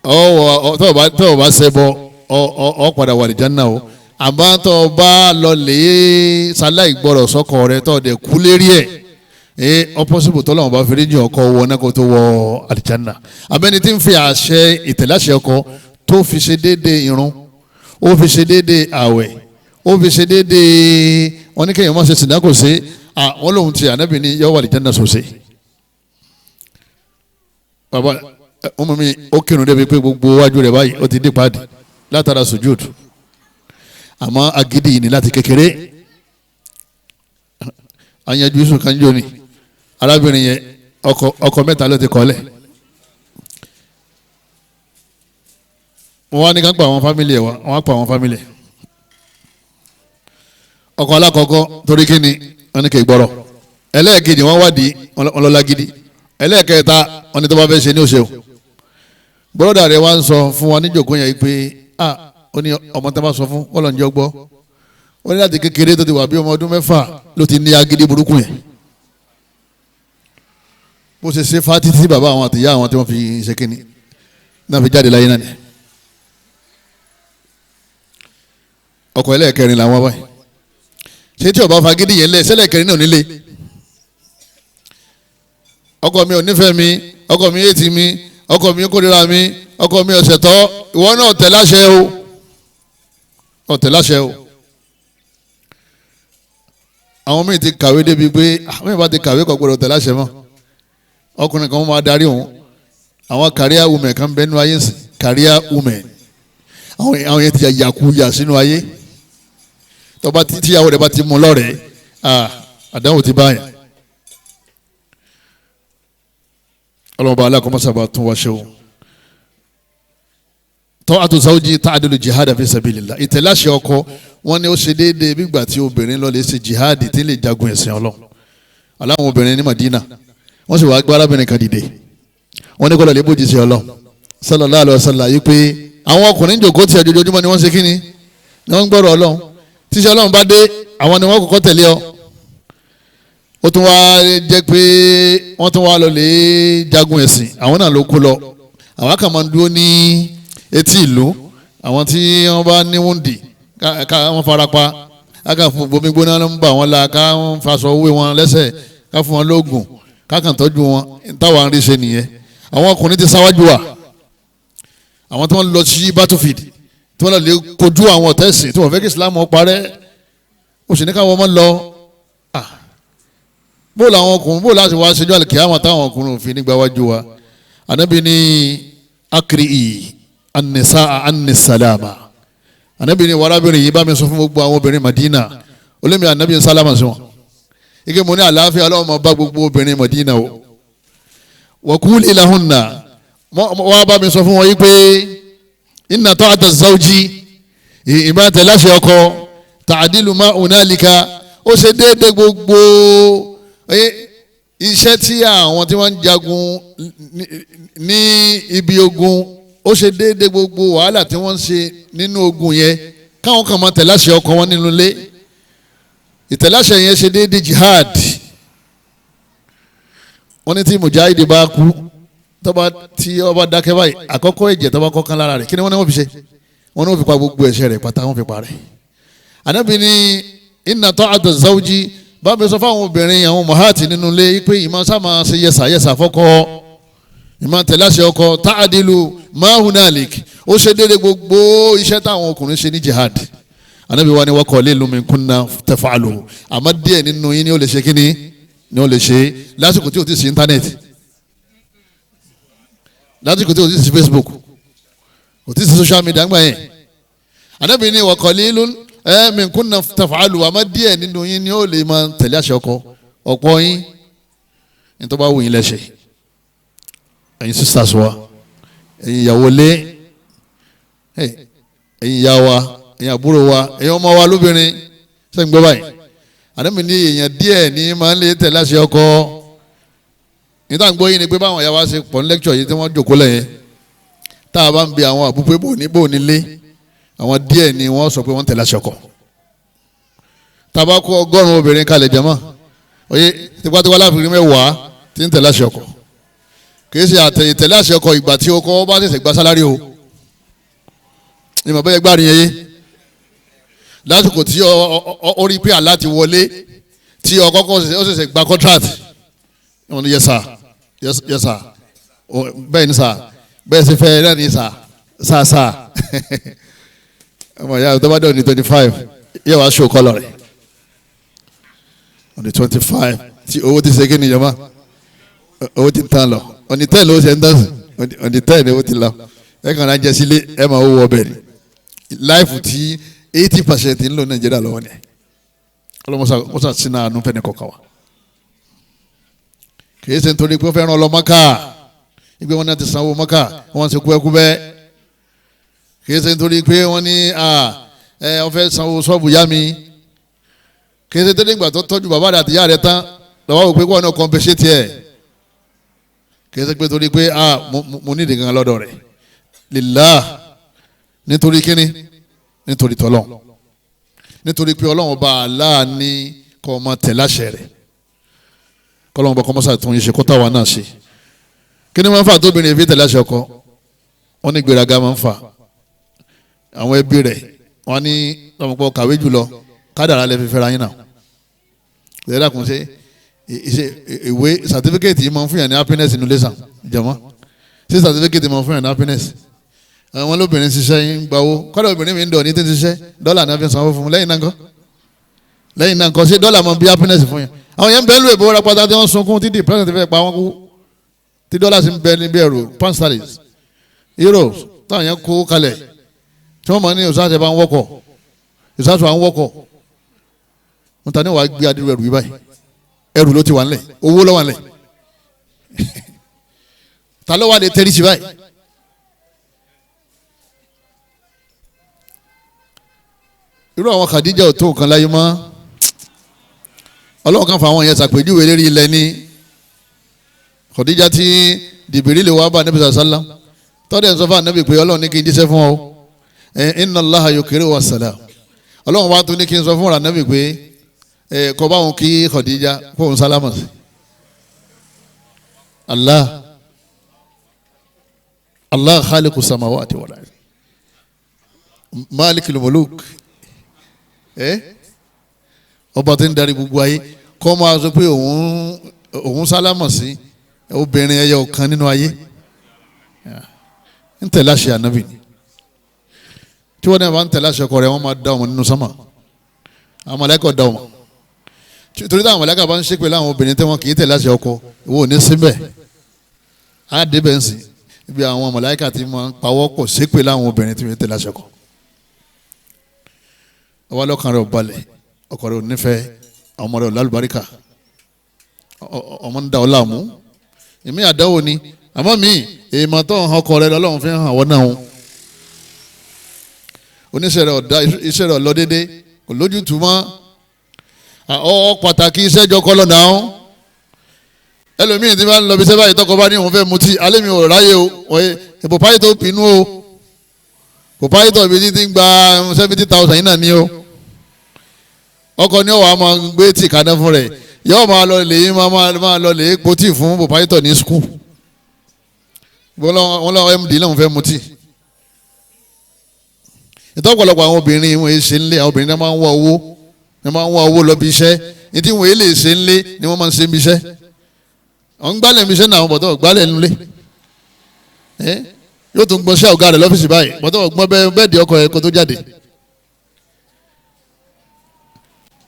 ọwọ́ tó o bá ṣẹbọ ọ padà wà àlìjánnà o. Àmọ́ tó o bá lọ lè ṣaláì gbọ́rọ̀ sọ́kọ rẹ tó o dẹ̀ kú lérí ẹ̀, Ọpọ́sibù tọ́lọ́wọ́n bá fẹ́rẹ́ jìn ọkọ wọ náà kó tó wọ àlìjáná. Abẹ́ni tí ń fi àṣẹ ìtẹ̀láṣẹ ọkọ tó fi ṣe déédéé irun, ó fi ṣe déédéé àwẹ̀, ó fi ṣe déédéé wọn ní kéèyàn má ṣe sìnà kò ṣe, àwọn lòun ti ànábì ní yọ wọ àlìjáná sòṣe. Bàbá ọmọ mi ó kírun débi pé gbogbo wájú rẹ̀ báyìí ó ti dé padì látara sujud, àmọ́ agídí yìí ni láti kékeré. Ayanju yusuf kan jọ ni arábìnrin yẹn ọkọ mẹ́ta ló ti kọ́lẹ̀. Wọ́n wá ní ká pa àwọn fámìlì ẹ̀ wá, wọ́n á pa àwọn fámìlì ẹ̀. Ọkọ alákọ̀ọ́kọ́ torí kí ni wọ́n ní kì í gbọ́rọ̀. Ẹlẹ́ẹ̀kejì wọ́n wádìí ọlọ́lá gidi. Ẹlẹ́ẹ̀kẹta wọ́n ní tó bá fẹ́ ṣe ní òṣèlú. Bọ́lọ́dà rẹ̀ wá ń sọ fún wa níjòkó yẹn pé ó ní ọmọ tó bá sọ fún ọlọ́njọ́ gbọ́. Ó ní láti kékeré tó ti wà bí ọmọ ọdún 6 ló ti ní agídí burúkú yẹn. Bó ṣe ṣe fa títí bàbá àwọn àtìyá àwọn tí wọ́n fi ṣe kínní náà fi jáde láyé náà ni. Ọkọ ẹlẹ́ẹ̀kẹrin làwọn báyìí. Ṣé tí ọba fagídí yẹn lẹ sẹ́lẹ̀kẹrin náà nílé? Ọkọ mi ò nífẹ̀ẹ́ mi, ọkọ mi yéètì mi, ọkọ mi kórìíra mi, ọkọ mi ọ̀sẹ̀ tọ́, ìwọ náà tẹ̀ láṣẹ o, ọ̀tẹ̀ láṣẹ o. Àwọn míì ti kàwé débi pé àwọn míì bá ti kàwé kò gbọdọ̀ tẹ̀ láṣẹ mọ́. Ọkùnrin kan máa darí òun. Àwọn career women kan bẹ́ẹ̀ nínú ayé sìn, career women. Àwọn yẹn ti yàkuyà sínú ayé. Tọ́ba tíyàwó rẹ̀ bá ti mú lọ́rẹ̀ẹ́, àdánwò ti báyìí. Ọlọ́mọba aláàkọ́mọ́sábà tún wá ṣe o. Ta'atu zawji ta'dilu jihad fi sabilillah. Ìtẹ̀láṣẹ ọkọ wọn ni ó ṣe déédéé bígbà tí obìnrin lọ lè ṣe jihad tí lè jagun ẹ̀sìn Ọlọ́run. Aláwọn obìnrin ní Madina wọ́n sì wáá gbé arábìnrin kan dìde. Wọ́n ní kọ́lọ̀ lè bójú sí Ọlọ́run sallallahu alaihi wasallam yìí pé àwọn ọkùnrin jòkó tí ojoojúmọ́ ni wọ́n ṣe kíni ni wọ́n ń gbọ́rọ̀ Ọlọ́run. Tíṣẹ́ Ọlọ́run bá dé àwọn ni wọ́n kọ́kọ́ tẹ̀lé ọ. Ó tún wá jẹ́ pé wọ́n tún wá lọ lè jagun ẹ̀sìn, àwọn náà ló kó lọ. Àwọn kan máa ń dúró ní etí ìlú, àwọn tí wọ́n bá ní wúndì ká wọ́n farapa, ká fún bomi gbóná ló ń bà wọ́n la, ká wọ́n faṣọ wé wọn lẹ́sẹ̀, ká fún wọn lóògùn, ká kàn tọ́jú wọn. Táwa ń rí ṣe nìyẹn. Àwọn ọkùnrin ti sáwájú wa, àwọn tí wọ́n lọ sí battlefield, tí wọ́n lọ lè kojú àwọn ọ̀tá ẹ̀sìn, tí wọ́n fẹ́ kí Islam ó parẹ́, ó sì ní káwọn ọmọ lọ. Bó làwọn ọkùnrin bó láti wá ṣẹjọ́ àlùkí àwọn táwọn ọkùnrin òfin nígbà wájú wa. Ànábì ní akiri anisa anisalama. Ànábì ní wàrábìnrin yìí bá mi sọ fún gbogbo àwọn obìnrin Madina, olómi ànábì sálámà sí wọn. Ike mo ní àlàáfíà Ọlọ́run máa bá gbogbo obìnrin Madina o. Waquli lahunna, wọ́n bá mi sọ fún wọn yìí pé inna ta'ata zawji, ìmọ̀ tẹ̀láṣẹ ọkọ ta'dilu ma hunalika, ó ṣe déédéé gbogbo iṣẹ́ tí àwọn tí wọ́n ń jagun ní ibi ogun, ó ṣe déédéé gbogbo wàhálà tí wọ́n ń ṣe nínú ogun yẹn, káwọn kan máa tẹ̀láṣẹ ọkọ wọn nínú ilé. Ìtẹ̀láṣẹ yẹn ṣe déédéé jihad. Wọ́n ní tí mujahidi bá kú, tọ́ba tí ọba dákẹ́ báyìí, àkọ́kọ́ ẹ̀jẹ̀ tọ́ba kọ́kán lára rẹ̀, kí ni wọ́n ní wọ́n fi ṣe? Wọ́n ní wọ́n fi pa gbogbo ẹ̀ṣẹ̀ rẹ̀ pátá, wọ́n fi pa rẹ̀. Ànábì ní inna ta'ata zawji, bá mi sọ fáwọn obìnrin àwọn mahati nínú ilé pé ìmọ̀ sáma ṣe yẹsà yẹsà fọ́kọ, ìmọ̀ tẹ̀láṣẹ ọkọ ta'adilu ma hunalik, ó ṣe déédéé gbogbo iṣẹ́ táwọn ọkùnrin ṣe ní jihad. Ànábì wa ni wa qalilun minkunna taf'alu, àmọ́ díẹ̀ nínú yín ni ó lè ṣe kíni ni ó lè ṣe lásìkò tí o ti sí íńtánẹ́ẹ̀tì, lásìkò tí o ti sí Facebook, o ti sí social media ńgbà yẹn. Ànábì ni wa qalilun minkunna taf'alu, àmọ́ díẹ̀ nínú yín ni ó lè máa tẹ̀lé àṣẹ ọkọ. Ọ̀pọ̀ yín ní tó bá wù yín lẹ́sẹ̀, ẹ̀yin sisters wa, ẹ̀yin ìyàwó lé, ẹ̀yin ìyá wa, ẹ̀yin àbúrò wa, ẹ̀yin ọmọ wa lóbìnrin, sẹ́yìn gbọ́ báyìí. Ànábì ní èèyàn díẹ̀ ní máa ń lè tẹ̀lé àṣẹ ọkọ. Níta ń gbọ́ yín ni pé báwọn ìyá wa ṣe pọ̀ ní lecture yìí tí wọ́n jòkó lẹ́yìn, tá a bá ń bi àwọn àbúpé bò nílé, àwọn díẹ̀ ni wọ́n sọ pé wọ́n tẹ̀lé àṣẹ ọkọ. Tá a bá kó 100 obìnrin kalẹ̀ jẹ́mọ́, oye tipátipá láàfin 10 tí ń tẹ̀lé àṣẹ ọkọ. Kìí ṣe àtẹ̀lé àṣẹ ọkọ ìgbà tí ọkọ bá ṣẹ̀ṣẹ̀ gba sálárì o. Ìmọ̀ bẹ́ẹ̀ gbárin yẹn yé. Lásìkò tí ó rí pé àlá ti wọlé, tí ọkọ ó ṣẹ̀ṣẹ̀ gba contract. Wọ́n ní yes sir, yes sir, bẹ́ẹ̀ ni sir, bẹ́ẹ̀ sì fẹ́ náà ni sir, sir sir. Ọmọ ìyá tó bá dé on the 25 yẹ wàá ṣó kọ́lọ̀ rẹ̀ on the 25 tí owó ti ṣe kí ni jọba, owó ti tán lọ on the 10 ló ṣe ń tán sí, on the 10 owó ti lọ. Ẹ kàn án jẹ sílé, ẹ máa wọ ọbẹ̀ ni. Láìfù tí 80% ń lò Nàìjíríà lọ́wọ́ ni. Ọlọ́mọsá sínú àánú fẹ́ni kọ̀ọ̀kan wa. Kì í ṣe nítorí pé ó fẹ́ràn ọlọ́mọ́ká ìgbé wọn náà ti sanwó mọ́ká wọ́n ti kú ẹkú bẹ́ẹ̀. Kì í ṣe nítorí pé wọ́n ní ẹ wọ́n fẹ́ sanwó ṣọ́ọ̀bù yá mi. Kì í ṣe nítorí ìgbà tó tọ́jú bàbá rẹ̀ àti ìyá rẹ̀ tán lọ́wọ́ wò pé kó wọn náà compensate ẹ̀. Kì í ṣe pé torí pé mo ní ìdí kan lọ́dọ̀ rẹ̀. Lillah, nítorí kíni? Nítorí tọ́lọ́n, nítorí pé Ọlọ́run ọba Allah ní kọ́ ọmọ tẹ̀ láṣẹ rẹ̀. Kọ́lọ́run ọba kọ́mọ́sá tó ń ṣe kó táwa náà ṣe. Kí ni wọ́n ń fà tóbìnrin fi tẹ̀ láṣẹ ọkọ? Wọ́n ní gbéraga máa ń fà. Àwọn ẹbí rẹ̀ wọ́n ní ọmọkọ kàwé jùlọ, kádàrá lè fi fẹ́ra yín náà. Ìdẹ́dà kùn ṣe ìwé sàtífíkẹ́ẹ̀tì yìí máa ń fún yàn ní happiness inú lẹ́sàn jẹ̀mọ́. Ṣé sàtífíkẹ́ẹ̀tì máa ń fún yàn ní happiness? Àwọn olóbìnrin ṣiṣẹ́ ń gbawó, kọ́dọ̀ obìnrin mi ń dọ̀ ní tí ń ṣiṣẹ́ dọ́là náà fi sanwó fún un. Lẹ́yìn náà ńkọ́, lẹ́yìn náà ńkọ́, ṣé dọ́là máa bí happiness fún yàn? Àwọn yẹn ń bẹ lóye bó rẹpátá tí wọ́n sunkún tí depression ti fẹ́ pa wọ́n kú, tí dọ́là sì ń bẹ níbi ẹ̀rù pound sterling, euros táwọn yẹn kó kalẹ̀ tí wọ́n mọ̀ ní ìsáàsì bá ń wọ́kọ̀, ìsáàsì bá ń wọ́kọ̀. Wọ́n ta ní wàá gbé adúrú ẹrù yìí báyìí, ẹrù ló ti wà ńlẹ̀, owó ló wà ńlẹ̀, ta ló wà lè tẹ́rí sí báyìí? Irú àwọn Khadija ò tó nǹkan láyé mọ́. Ọlọ́run kan fa àwọn yẹn ṣàpèjúwe lérí ilẹ̀ ní Khadija tí dìbìrì lè wá bá Ànábì sàlá tọ́dẹ̀ ń sọ fún Ànábì pé Ọlọ́run ní kí n jíṣẹ́ fún ọ, inna Allaha yuqri'u was-salam. Ọlọ́run wá tún ní kí n sọ fún Ànábì pé kọ́ bá wọn kí Khadija kó òun sálámà sí. Allah Allah khaliqu samawati wal ard malikul muluk, ọba tí ń darí gbogbo ayé, kọ́ máa sọ pé òun sálámà sí obìnrin ẹyọ kan nínú ayé. Ń tẹ̀lé àṣẹ Ànábì ni. Tí wọ́n náà bá ń tẹ̀lé àṣẹ ọkọ rẹ̀, wọ́n máa dá ọmọ nínú sánmà, àwọn màláíkà dá ọmọ. Torí táwọn màláíkà bá ń ṣépè láwọn obìnrin tí wọ́n kì í tẹ̀lé àṣẹ ọkọ, ìwọ ò ní síbẹ̀. Á débẹ̀ ń sìn ibi àwọn màláíkà ti máa ń pawọ́ pọ̀ ṣépè láwọn obìnrin tí wọ́n tẹ̀lé àṣẹ ọkọ. Ọba lọ́kàn rẹ̀ ò balẹ̀, ọkọ rẹ̀ ò nífẹ̀ẹ́, ọmọ rẹ̀ ò lálùbáríkà, ọmọ ń da ọ láàmú. Èmi àdáwò ni, àmọ́ mi èèmọ̀ tó ń hàn ọkọ rẹ̀ lọ́lọ́run fi hàn wọ́n náà. Oníṣẹ́ rẹ̀ ọ̀dá, iṣẹ́ rẹ̀ ọ̀lọ́ dédé, kò lójútùú mọ́. Ọ pàtàkì iṣẹ́ jọkọ lọ́nà ọ̀hún. Ẹlòmíì tí wọ́n lọ bí sẹ́bàá ìtọ́kọ bá ní òun fẹ́ mutí, alẹ́ mi ò ráyè o, ìbò páyì tó pinnu o, kò páyì tó ibi tí ń gba 70,000 yìí náà ní o. Ọkọ ní ọwọ́ a máa gbé tíì kaná fún rẹ̀, yóò máa lọ lè máa lọ lè po tíì fún bòpáyítọ̀ ní skul. Wọ́n lọ md náà fẹ́ mutí. Ìtọ́pọ̀lọpọ̀ àwọn obìnrin wọn ṣe ń lé, àwọn obìnrin náà máa ń wá owó, wọ́n máa ń wá owó lọ bí iṣẹ́. Ní tí wọ́n lè ṣe ń lé ni wọ́n máa ń ṣe ń bí iṣẹ́. Àwọn gbálẹ̀ ń bí iṣẹ́ náà, àwọn bọ̀tọ̀ gbálẹ̀ ń lé. Yóò tún gbọ́n sí ọ̀gá rẹ̀ lọ́fíìsì báyìí, bọ̀tọ̀ gbọ́n bẹ́ẹ̀ di ọkọ̀ ẹ̀ kó tó jáde.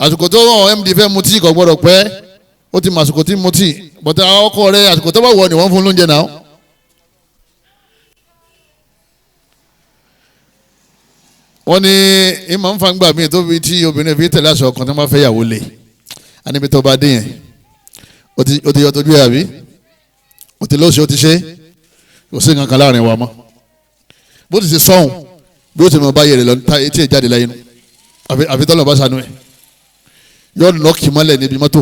Àsìkò tó wọn md fẹ́ mutí kò gbọ́dọ̀ pẹ́, ó ti mọ àsìkò tí mutí, bọ̀tọ̀ ọkọ rẹ̀ àsìkò tó bá wọ̀ ni wọ́n fún lóúnjẹ náà. Wọ́n ní ìmọ̀ ń fa gbà míì tó fi tí obìnrin fi tẹ̀lé aṣọ kan tó máa fẹ́ yàwó lé, àníbi tó bá dé yẹn ó ti yọ tójú ẹ̀ àbí ó ti lóṣù ó ti ṣe kò sí nǹkan kan láàrin wa mọ́. Bó ti ṣe sọ́hùn bí ó ti mọ báyìí rẹ̀ lọ tí ì jáde láyé nu, àfi tọ́lọ̀ bá ṣàánú ẹ̀ yọ nọ́ọ̀kì mọ́lẹ̀ níbi mọ́tò.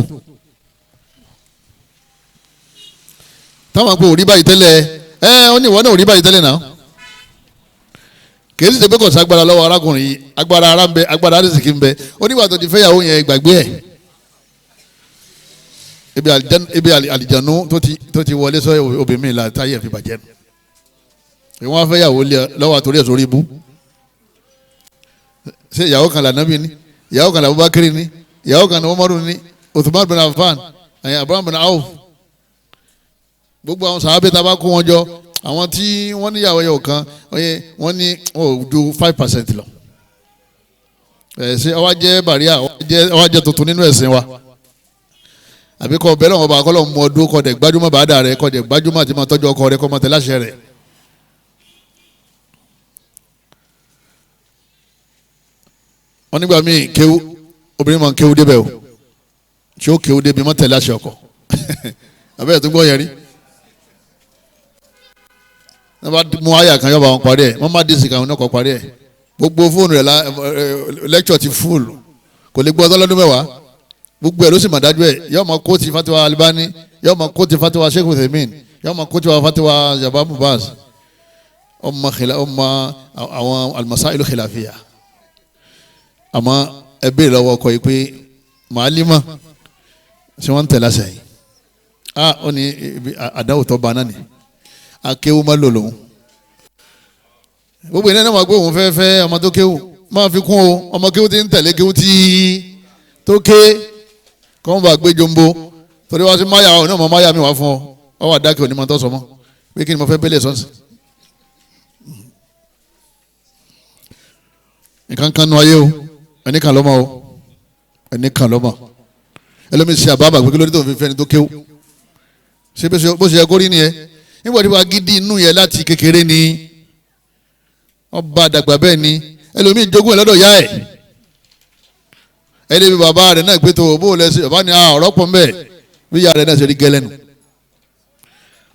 Táwọn àpò òrí báyìí tẹ́lẹ̀ ẹ ó ní ìwọ náà òrí báyìí tẹ́lẹ̀ náà. Kì í sì ṣe pé kò ságbára lọ́wọ́ arákùnrin yìí, agbára ara ń bẹ, agbára arísìkí ń bẹ. Ó nígbà tó ti fẹ́ yàwó yẹn gbàgbé ẹ̀. Ibi àlìjánu tó ti wọlé sọ obìnrin mi la táyé fi bàjẹ́ nù. Ìwọ́n fẹ́ yàwó lọ́wọ́ àtòrí ẹ̀ sórí ibú. Ṣé ìyàwó kan lànàbí ni? Ìyàwó kan làbúbákiri ni? Ìyàwó kan ní Umaru ni? Uthman bin Affan, Abraham bin Auf, Gbogbo àwọn sàábé tá a bá kó wọn jọ, àwọn tí wọ́n níyàwó ẹyọ kan wọ́n ní wọn ò ju 5% lọ. Ẹ̀sìn ọwọ́ jẹ́ bàríà, ọwọ́ jẹ́ tuntun nínú ẹ̀sìn wa. Àbí kọ́ bẹ́ẹ̀ lọ́wọ́ bá kọ́ lọ́wọ́ mú ọdún kọ́ dẹ̀ gbajúmọ̀ bàdà rẹ̀, kọ́ dẹ̀ gbajúmọ̀ àti máa tọ́jú ọkọ rẹ̀, kọ́ máa tẹ̀lé àṣẹ rẹ̀. Wọ́n nígbà míì kéwú, obìnrin máa ń kéwú débẹ̀ o, tí ó kéwú débi máa tẹ̀lé àṣẹ ọkọ. Àbẹ́rẹ́ tó gbọ́ yẹn rí. Wọ́n bá mú àyà kan yọba wọn parí ẹ̀, wọ́n má dísì kan wọn kọ́ parí ẹ̀. Gbogbo fóònù rẹ̀ lẹ́kṣọ̀ ti fúùlù, kò lè gbọ́ ọdún lọ́dún mẹ́wàá. Gbogbo ẹ̀ ló sì mà dájú ẹ̀. Yóò máa kó ti fatiwa Albani, yóò máa kó ti fatiwa Sheikh Uthaymeen, yóò máa kó ti fatiwa Jabbar Mubaz. Ọmọ ọmọ àwọn al-masailu khilafiyya. Àmọ́ ẹ béèrè lọ́wọ́ ọkọ yìí pé màálímà ṣé wọ́n ń tẹ̀lé àṣẹ yìí? A ó ní àdáwò tó ba náà ni akéwù má lò lòun. Gbogbo ìnáwó náà wà pé òun fẹ́ fẹ́ ọmọ tó kéwù, máa fi kún o, ọmọ kéwù ti ń tẹ̀lé kéwù tí tó ké, kọ́ ń bá gbé jombo. Torí wá sí máyà ọ̀ náà mọ máyà mi wá fún ọ, ọ wà dákẹ́ òní máa tọ́ sọmọ pé kí ni mo fẹ́ bẹ́lẹ̀ sọ́ọ̀sì. Nǹkan kan nu ayé o, ẹni kan lọ́mọ o, ẹni kan lọ́mọ. Ẹlòmíì ṣe àbábà pé kí ló dé tó ń fi fẹ́ni tó kéwù. Ṣé bó ṣe yẹ kó rí nìyẹn? Nígbà tí wàá gidi inú yẹn láti kékeré ni ọba àdàgbà bẹ́ẹ̀ ni. Ẹlòmíì jogún ẹ̀ lọ́dọ̀ yá ẹ̀. Ẹni bí bàbá rẹ̀ náà gbé tó bó lẹ́sẹ̀, bàbá ni ọ̀rọ̀ pọ̀ mbẹ́ bí ìyá rẹ̀ náà ṣe rí gẹ́lẹ́ nu.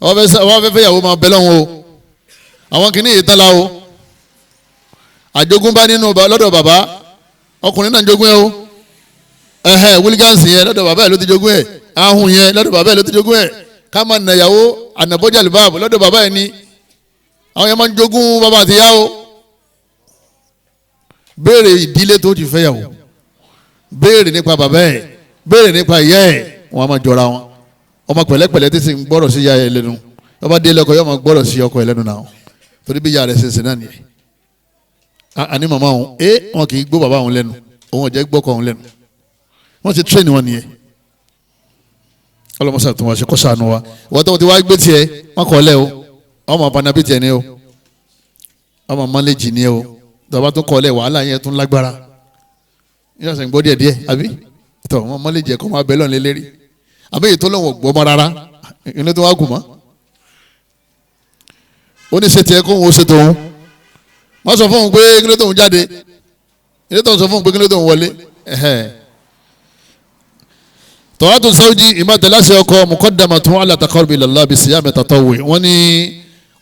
Wọ́n fẹ́ fẹ́ yàwó máa bẹ lọ́hùn o. Àwọn kìíní yìí tán la o. Àjogúnbá nínú lọ́dọ̀ bàbá, ọkùnrin náà jogún ẹ o. Ẹhẹ wílígánsì yẹn lọ́dọ̀ bàbá ẹ̀ ló ti jogún ẹ̀. Ahùn yẹn lọ́dọ̀ bàbá ẹ̀ ló ti jogún ẹ̀. Ká máa nàyàwó ànàbọ́jà lùbáàbò lọ́dọ̀ bàbá ẹ̀ ni. Àwọn yẹn máa ń jogún bàbá àti ìyá o. Béèrè ìdílé tó ti fẹ́ yàwó, béèrè nípa bàbá ẹ̀, béèrè nípa ìyá ẹ̀, wọn a máa jọra wọn. Ọmọ pẹ̀lẹ́pẹ̀lẹ́ tí sì ń gbọ́rọ̀ sí ìyá ẹ̀ lẹ́nu, ọba délé ọkọ yóò máa gbọ́rọ̀ sí ọkọ ẹ̀ lẹ́nu náà, torí bí ìyá rẹ̀ ṣe ń ṣe náà nìyẹn. Àní màmá òun wọn kì í gbọ́ bàbá òun lẹ́nu, òun ò jẹ́ gbọ́kọ òun lẹ́nu. Wọ́n ti tírẹ̀nì wọn nìyẹn. Ọlọmọsà tó wọn ṣe kó ṣàánú wa. Wọ́n tó ti wá gbé tiẹ̀ wọ́n kọ́ lẹ́ o, ọmọ panabi tiẹ̀ ni o, ọmọ mọ́lẹ́jì ni o. Tọ́ba tó kọ́ lẹ̀ wàhálà yẹn tún lágbára. Yíyá sẹ̀ ń gbọ́ díẹ̀ díẹ̀ àbí tọ́ ọmọ mọ́lẹ́jì ẹ̀kọ́ máa bẹ́ lọ́n lé lérí. Àbí èyí tó lọ́wọ́ gbọ́ mọ́ rárá inú tó wá gùn mọ́. Ó ní ṣe tiẹ̀ kó òun ó ṣe tòun. Wọ́n sọ fún òun pé kí ló tóun jáde, kí ló tóun sọ fún òun pé kí ló tóun wọlé. Tọ́wátò sáwùjì ìmọ̀tẹ́láṣẹ ọkọ muqaddamatun ala taqarrubi ilallah bi siyami tatawwu. Wọ́n ní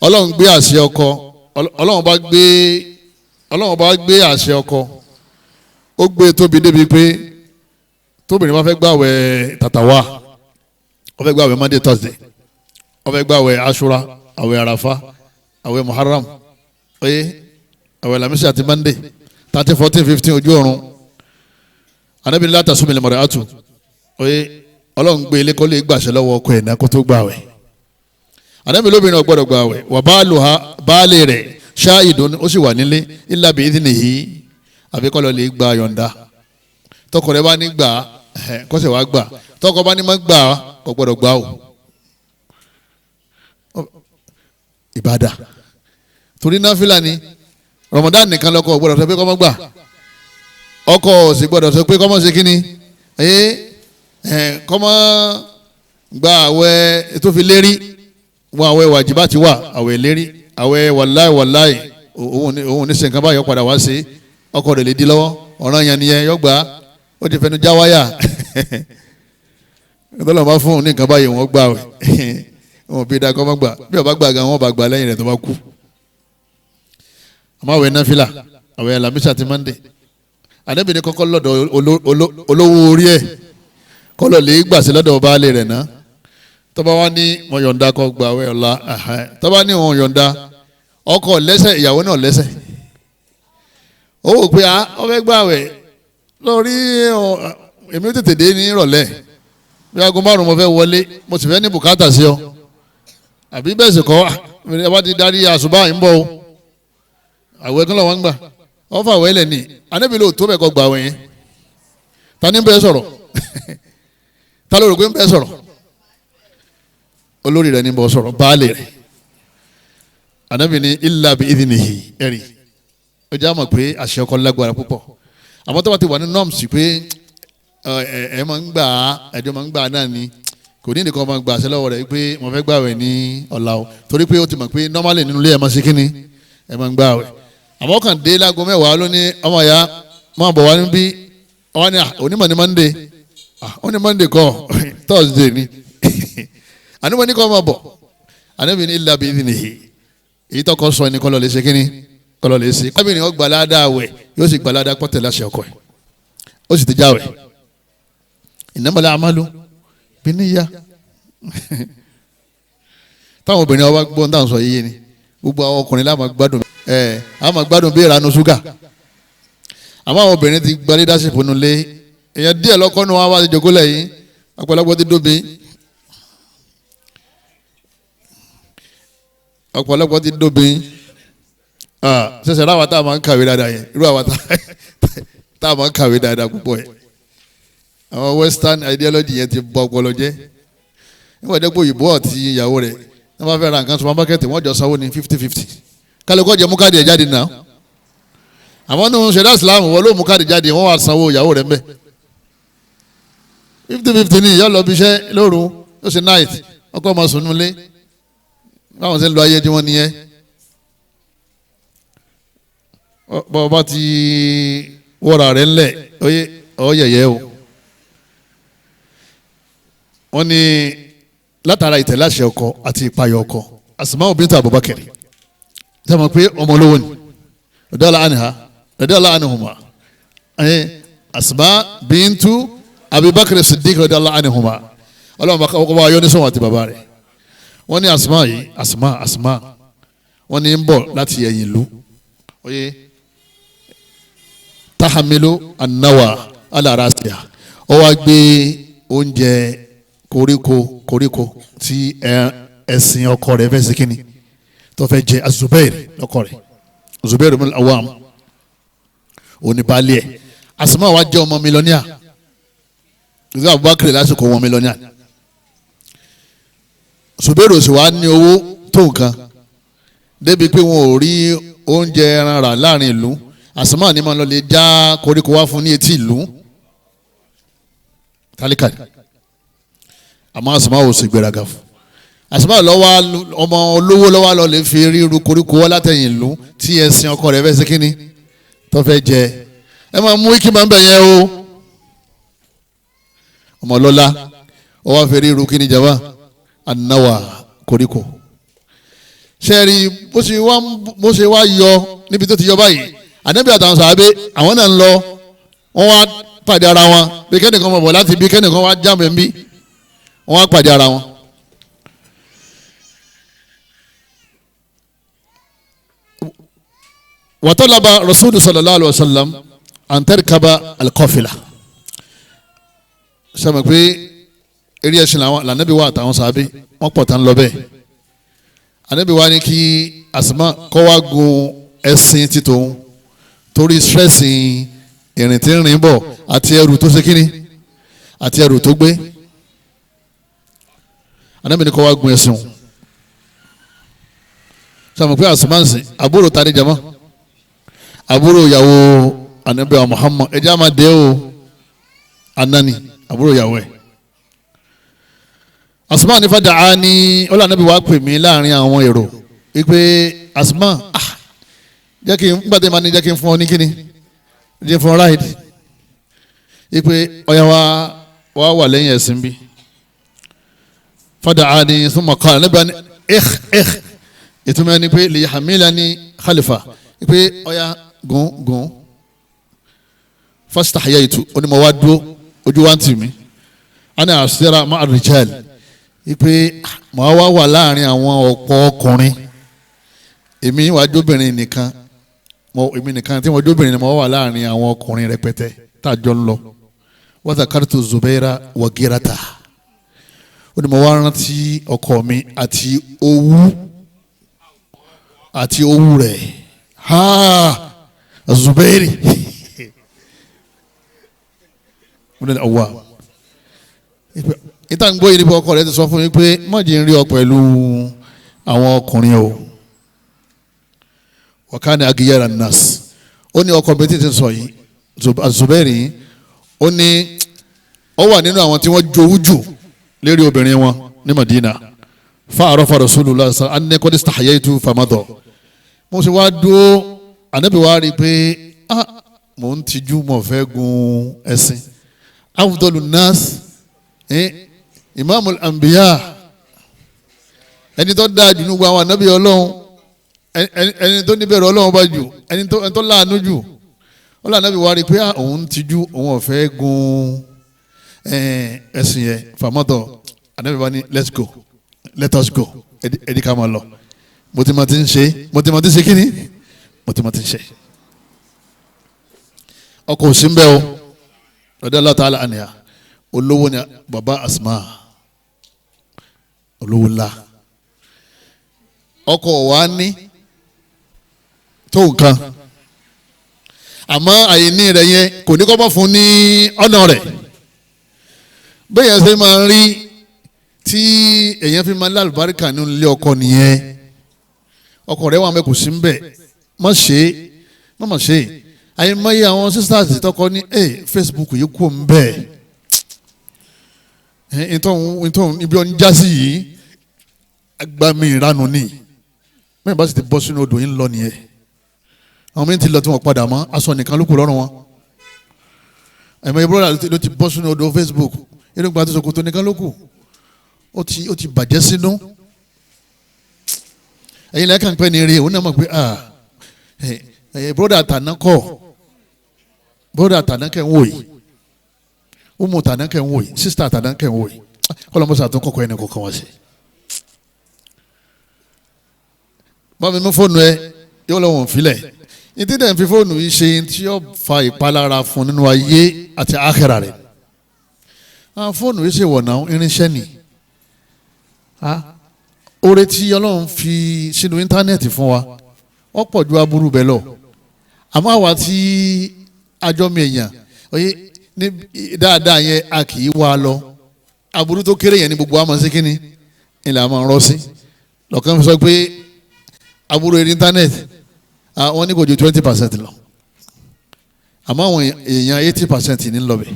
Ọlọ́run gbé àṣẹ ọkọ, Ọlọ́run bá gbé àṣẹ ọkọ, ó gbé tóbi débi pé tóbìnrin bá fẹ́ gbàwẹ̀ tàtàwá, ó fẹ́ gbàwẹ̀ Monday Thursday, ó fẹ́ gbàwẹ̀ Ashura, àwẹ̀ Arafa, àwẹ̀ Muharram, oye àwẹ̀ Lamisi àti Monday 13, 14, 15 ojú ọ̀run. Ànábì ní la tasumil mar'atu, oye Ọlọ́run gbé ilé kọ́lé gbàṣẹ lọ́wọ́ ọkọ ẹ̀ náà kó tó gbàwẹ̀. Ànábì lóbìnrin ò gbọ́dọ̀ gbàwẹ̀ wà baálé rẹ̀ ṣáàyìdùn ó sì wà nílé illa bi idhnihi, àbí kọ́ lọ lè gba yọ̀ǹda. Tọkọ rẹ̀ bá ní gbà kọ́sẹ̀ wá gbà, tọkọ bá ní má gbà kò gbọ́dọ̀ gbà o. Ìbàdà torí náfìlà ni Ramadan nìkan lọkọ ò gbọ́dọ̀ sọ pé kó má gbà, ọkọ ò sì gbọ́dọ̀ sọ pé kó má ṣe kíni kó má gba àwẹ̀ tó fi lérí. Wọn àwẹ̀ wàjibá ti wà, àwẹ̀ lérí, àwẹ̀ wàláì wàláì òun ní sèǹkan báyọ̀ padà wá sí ọkọ rẹ̀ lè di lọ́wọ́, ọ̀ràn yẹn nìyẹn yọ gbà ó ti fẹnu já wáyà. Tọ́lọ̀ bá fún òun ní nǹkan báyìí wọ́n gbà wẹ̀, wọn bí dakọ́ mọ́ gbà, bí ọba gbà gan wọn bá gbà lẹ́yìn rẹ̀ tó bá kú. Àmọ́ àwẹ̀ náfìlà, àwẹ̀ alamisa àti mande, Ànábì ní kọ́kọ́ lọ́dọ̀ olówó orí ẹ̀ kọ́lọ̀ lè gbà sí lọ́dọ̀ baálé rẹ̀ ná. Tọ́ba wá ní mo yọ̀ǹda kó gbà wẹ̀ ọ̀la, tọ́ba ní òun yọ̀ǹda, ọkọ lẹ́sẹ̀ ìyàwó náà lẹ́sẹ̀. Ó wò pé ọ fẹ́ gbà wẹ̀ lórí èmi ó tètè dé ní ìrọ̀lẹ́ bí aago 5 mo fẹ́ wọlé, mo sì fẹ́ ní bùkátà sí ọ, àbí bẹ́ẹ̀ sì kọ́ ẹ bá ti darí àṣùbà ń bọ̀ o, àwẹ̀ kan lọ́wọ́ ń gbà ọ fà wẹ́ lẹ̀ ní Ànábì ló tó bẹ̀ kọ́ gbà wẹ̀ yẹn. Ta ni ń bẹ́ẹ̀ sọ̀rọ̀? Ta ló rò pé ń bẹ́ẹ̀ sọ̀rọ̀? Olórí rẹ̀ ní bọ́ sọ̀rọ̀ baálé rẹ̀. Ànábì ní illa bi idhnihi ẹ̀rì. Ó jẹ́ àmọ̀ pé àṣẹ ọkọ lágbára púpọ̀. Àmọ́ tó bá ti wà ní norms pé ẹ máa ń gbà á, ẹjọ́ máa ń gbà á náà ni. Kò ní nìkan máa gbà àṣẹ lọ́wọ́ rẹ̀ pé mo fẹ́ gbààwẹ̀ ní ọ̀la o. Torí pé ó ti mọ̀ pé normally nínú ilé ẹ máa ṣe kíni ẹ máa ń gbààwẹ̀. Àmọ́ kàn dé láago 10 ló ní ọmọ ìyá máa bọ̀ wá níbí. Wọ́n ní onímọ̀ ní Monday. Ó ní Monday kọ́ Thursday ni. Àníwọ̀n ní kọ́ máa bọ̀. Àníbi ní illa bi idhnihi. Èyí tọkọ sọ ni kọ́lọ́ lè ṣe kíni kọ́lọ́ lè ṣe. Kọ́bìnrin ó gbà ládàá wẹ̀ yóò sì gbà ládàá pọ̀tẹ́ láṣẹ ọkọ ẹ̀. Ó sì ti jáwẹ̀. Innamal a'malu binniyah. Táwọn obìnrin ọba gbọ́n táwọn sọ yíyé ni. Gbogbo àwọn ọkùnrin láwọn gbádùn ẹ̀ àwọn gbádùn bí ìranu ṣúgà. Àmọ́ àwọn obìnrin ti gba leadership nulẹ̀. Èèyàn díẹ̀ lọ́kọ́ nu wọn wá ti jòkó lẹ́yìn. Ọ̀pọ̀lọpọ̀ ti dóbi. Ọ̀pọ̀lọpọ̀ ti dóbi. Ṣẹ̀ṣẹ̀ ráwa tá a máa ń kàwé dáadáa yẹn. Irú àwa tá a máa ń kàwé dáadáa púpọ̀ yẹn. Àwọn western ideology yẹn ti bọ ọpọlọ jẹ́. Nígbà tó gbóyìnbó àti ìyàwó rẹ̀ wọ́n bá fẹ́ ra nǹkan supermarket wọ́n jọ sanwó ní 50-50. Kálukọ́ jẹ mú káàdì ẹ̀ jáde náà. Àwọn nínú ṣẹ̀dá Islam wọ́n ló mú káàdì jáde wọ́n wá sanwó ìyàwó rẹ̀ mbẹ́. 50-50 ni ìyá lọ bí iṣẹ́ lóru ó ṣe night ọkọ ọmọ sùn nulẹ̀. Báwọn ṣe ń lo ayé tí wọ́n nìyẹn. Bọ́ọ̀ bá ti wọ́ra rẹ̀ ńlẹ̀ ọ̀yẹ̀yẹ̀ o. Wọ́n ní látara ìtẹ̀láṣẹ ọkọ àti ìpayọ̀ ọkọ Asma'u bintu Abubakar sọ pé ọmọ olówó ni radiyallahu anha radiyallahu anhuma Asma bintu Abubakar Siddiq radiyallahu anhuma ọlọ́run bá kọ́ bá yọ ní sọ́wọ́n àti bàbá rẹ̀. Wọ́n ní Asma yìí Asma wọ́n ní ń bọ̀ láti ẹ̀yìn ìlú oye tahamilu anawa ala rasiha ó wá gbé oúnjẹ koríko tí ẹ̀sìn ọkọ rẹ̀ fẹ́ sí kíni tó fẹ́ jẹ Zubair lọ́kọ rẹ̀ Zubair ibn al-Awwam oníbalẹ̀ Asma wa jẹ́ ọmọ mílíọ̀nìà ìgbà Abubakar lásìkò wọn mílíọ̀nìà Zubair sì wá ní owó tó nǹkan débi pé wọn ò rí oúnjẹ ẹran rà láàrin ìlú. Asma ni máa lọ lè já koríko wá fún ní etí ìlú tálíkà àmọ́ Asma ò sì gbéraga fún Asma lọ́wọ́ ọmọ olówó lọ́wọ́ lọ lè fi ríru koríko wá látẹ̀yìn ìlú tí ẹ̀sìn ọkọ rẹ̀ fẹ́ sí kínní tó fẹ́ jẹ. Ẹ máa mú kí máa ń bẹ̀ yẹn o. Ọmọ lọ́lá ó wá fi ríru kínní jaba anáwà koríko. Sẹ́ẹ̀rì bó ṣe wá yọ níbi tó ti yọ báyìí Ànábì àtàwọn sàábé àwọn náà ń lọ wọ́n wá pàdé ara wọn bí kẹ́nìkan mọ̀ bọ̀ láti bí kẹ́nìkan wá jáàmù ń bí wọ́n wá pàdé ara wọn. Watalaba Rasulu sallallahu alayhi wa sallam an tarkaba al-qafila. Sẹ́mi pé eré ẹ̀sìn lànàbí wa àtàwọn sàábé wọ́n pọ̀ tán lọ bẹ́ẹ̀. Ànábì wa ní kí Asma kó wá gun ẹṣin títòun torí stress ìrìn tí ń rìn bọ̀ àti ẹrù tó ṣe kíni àti ẹrù tó gbé. Ànábì ní kó wá gun ẹṣin o. Sẹ́mi pé Asma ń sìn àbúrò ta ni jama àbúrò ìyàwó Ànábì wa Muhammad ẹjẹ́ àmà dé o anani àbúrò ìyàwó ẹ̀. Asma ní fàdà á ní ọlọ́ Ànábì wa pè mí láàrin àwọn èrò wípé Asma jẹ́ kí n gbàdé ma ní jẹ́ kí n fún ọ ní kíni jẹ́ fún ọ ráìdì wípé ọ̀yà wa wà wà lẹ́yìn ẹ̀sìn bí fàdà á ní thumma qala Ànábì wa ní ìtumọ̀ ẹni pé lè hamilani khalifa wípé ọ̀yà gùn gùn fastahyaytu onímọ̀ wa dúró ojú wa ń tì mí ana asira ma'a rijal wípé màá wá wà láàrin àwọn ọ̀pọ̀ ọkùnrin èmi wàá jóbìnrin nìkan èmi nìkan tí wọ́n jóbìnrin ni mo wà láàrin àwọn ọkùnrin rẹpẹtẹ tá a jọ ń lọ wa zakartu Zubaira wa girata ó ní mo wá rántí ọkọ mi àti owú rẹ̀ ha Zubairi Ìta ń gbọ́ yìí nípa ọkọ rẹ̀ ti sọ fún mi pé má jẹ́ n rí ọ pẹ̀lú àwọn ọkùnrin o. Wàkánì agiyara nas, ó ní ọkọ mi títí sọ yìí Zubairi, ó ní ó wà nínú àwọn tí wọ́n jowú jù lérí obìnrin wọn ní Madina. Fa àrọ́fà Rasulullah anni qad istahyaytu famadọ. Mo sì wá dúró, ànábì wá rí i pé ah, mò ń tijú, mo fẹ́ gun ẹṣin. Afdalu nas, imamul anbiya, ẹni tó dáa jù nígbà àwọn ànábì Ọlọ́run, ẹni tó níbẹ̀rù Ọlọ́run bá jù, ẹni tó láàánú jù. Ó lànà bí wàá rí i pé òun tijú, òun ò fẹ́ gun ẹṣin yẹn. Fàmọ́tọ̀ ànábì bá ní let's go, let us go, ẹ̀dí ká máa lọ. Mo ti ma ti ń ṣe, mo ti ma ti ń ṣe kíni, mo ti ma ti ń ṣe. Ọkọ̀ òsín bẹ́ẹ̀ o, radiyallahu ta'ala anha, olówó ni baba Asma, olówó ńlá. Ọkọ̀ wa ní tó nǹkan, àmọ́ àìní rẹ̀ yẹn kò ní kọ́ bọ́ fún ní ọ̀nà rẹ̀. Bẹ́ẹ̀ yẹn ṣe máa ń rí tí èèyàn fi máa ń lálùbáríkà nínú ilé ọkọ nìyẹn. Ọkọ rẹ̀ wà mẹ́ kò sí ń bẹ̀, má ṣe é, má má ṣe é. Àyèmáyé àwọn sisters tọkọ ní Facebook yìí kò ń bẹ̀, ìtọ́hún ibi ọ̀n jásí yìí agbami ìranu ni. Mẹ́rin bá sì ti bọ́ sínú odò yìí ń lọ nìyẹn. Àwọn mìíràn ti lọ tí wọ́n padà mọ́, aṣọ nìkan ló kù lọ́rùn wọn. Àyèmáyé brother ló ti bọ́ sínú odò Facebook, inú gba tó ṣòkòtò nìkan ló kù, ó ti bàjẹ́ sínú. Ẹ̀yin lẹ́ẹ̀kan pẹ́ ni rí òun náà mọ̀ pé broda tàná kọ́, broda tàná kẹ́ ń wò yìí, umu tàná kẹ́ ń wò yìí, sista tàná kẹ́ ń wò yìí, kọ́lọ́mọ́sá tó kọ́kọ́ ẹni kọ̀ọ̀kan wá sí. Bámi mú fóònù ẹ yóò lọ wọ̀n filẹ̀ ní tí dẹ̀ ń fi fóònù yìí ṣe tí yóò fa ìpalára fún nínú ayé àti àkhírà rẹ̀. Fóònù yìí ṣe wọ̀nà irinṣẹ́ ni. Oore tí Ọlọ́run fi sínú íńtánẹ́ẹ̀tì fún wa ó pọ̀ ju aburú bẹ́ẹ̀ lọ. Àmọ́ àwa tí ajọ́mi èèyàn oye ní dáadáa yẹn a kì í wá lọ. Aburú tó kéré yẹn ní gbogbo àmọ́ sí kínní ilẹ̀ àmọ́ ń rọ́ sí. Lọ́kàn fi sọ pé aburú eré íńtánẹ́ẹ̀tì wọ́n ní kò ju 20% lọ, àmọ́ àwọn èèyàn 80% ní lọ bẹ̀.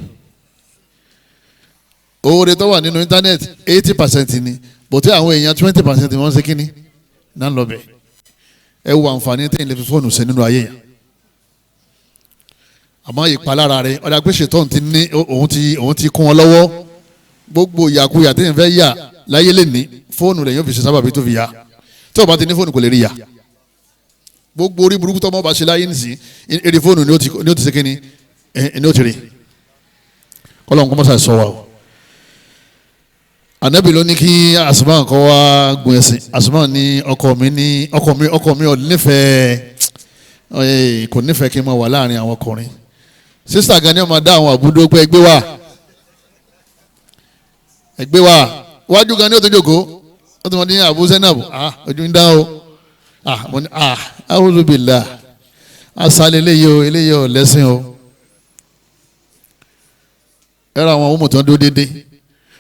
Oore tó wà nínú íńtánẹ́ẹ̀tì 80% ni, bòtí àwọn èèyàn 20% wọ́n ṣe kínní náà lọ bẹ̀. Ẹ wo àǹfààní tẹ́yìn lè fi fóònù ṣe nínú ayé yẹn. Àmọ́ ìpalára rẹ̀ ọ̀dà pé ṣètò ti ní òun ti kún wọn lọ́wọ́. Gbogbo ìyàkuyà tẹ́yìn fẹ́ yà láyé lè ní fóònù rẹ̀ yóò fi ṣe sábàbí tó fi yà. Tí o bá ti ní fóònù kò lè rí yà. Gbogbo orí burúkú tó ọmọ bá ṣe láyé nìsín, èrè fóònù ni ó ti ṣe kínní ni ó ti rí. Kọ́lọ́n kọ́mọ́sá sọ wa o. Ànábì ló ní kí Asma kó wá gun ẹṣin. Asma ní ọkọ mi ní ọkọ mi ò nífẹ̀ẹ́, kò nífẹ̀ẹ́ kí n máa wà láàrin àwọn ọkùnrin. Sísà gan ni ó máa dá àwọn àbúdó pé ẹgbẹ́ wa, ẹgbẹ́ wa wájú gan ni ó tó jókòó. Ó ti mọ ní Abu Zainab, ojú ń dá o. Mo ní a'udhu billah, asálẹ̀ eléyìí o, eléyìí o lẹ́sìn o. Ẹ̀rọ àwọn ọmọ tó ń dúró déédéé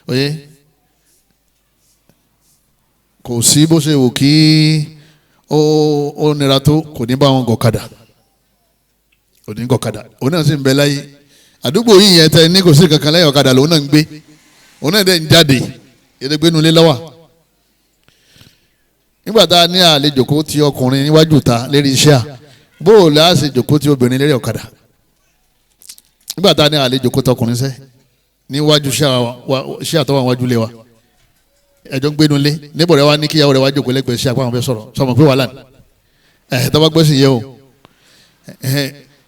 oye kò sí bó ṣe wò kí ó nira tó, kò ní bá wọn gọ̀kadà, kò ní gọ̀kadà. Òun náà sì ń bẹ láyé àdúgbò yìí yẹn tẹ ní kò sí kankan lẹ́yìn ọ̀kadà lòun náà ń gbé, òun náà dẹ̀ ń jáde yẹtẹgbẹ́nu lé lọ́wọ́. Nígbà tá a ní àlejò kó ti ọkùnrin níwájú ta lérí iṣẹ́ à, bó o lè á ṣe jòkó ti obìnrin lérí ọ̀kadà. Nígbà tá a ní àlejò kó tọkùnrin sẹ́ níwájú iṣẹ́ àtọwọ́ àwọn wájú lé wa, ẹjọ́ ń gbénu lé níbo rẹ wá ní kíyàwó rẹ wá jókòó lẹ́gbẹ̀ẹ́ iṣẹ́ àpá àwọn fẹ́ sọ̀rọ̀ sọmọ pé wàhálà ni ẹ̀ tọ́ bá gbẹ́sìn yẹ o.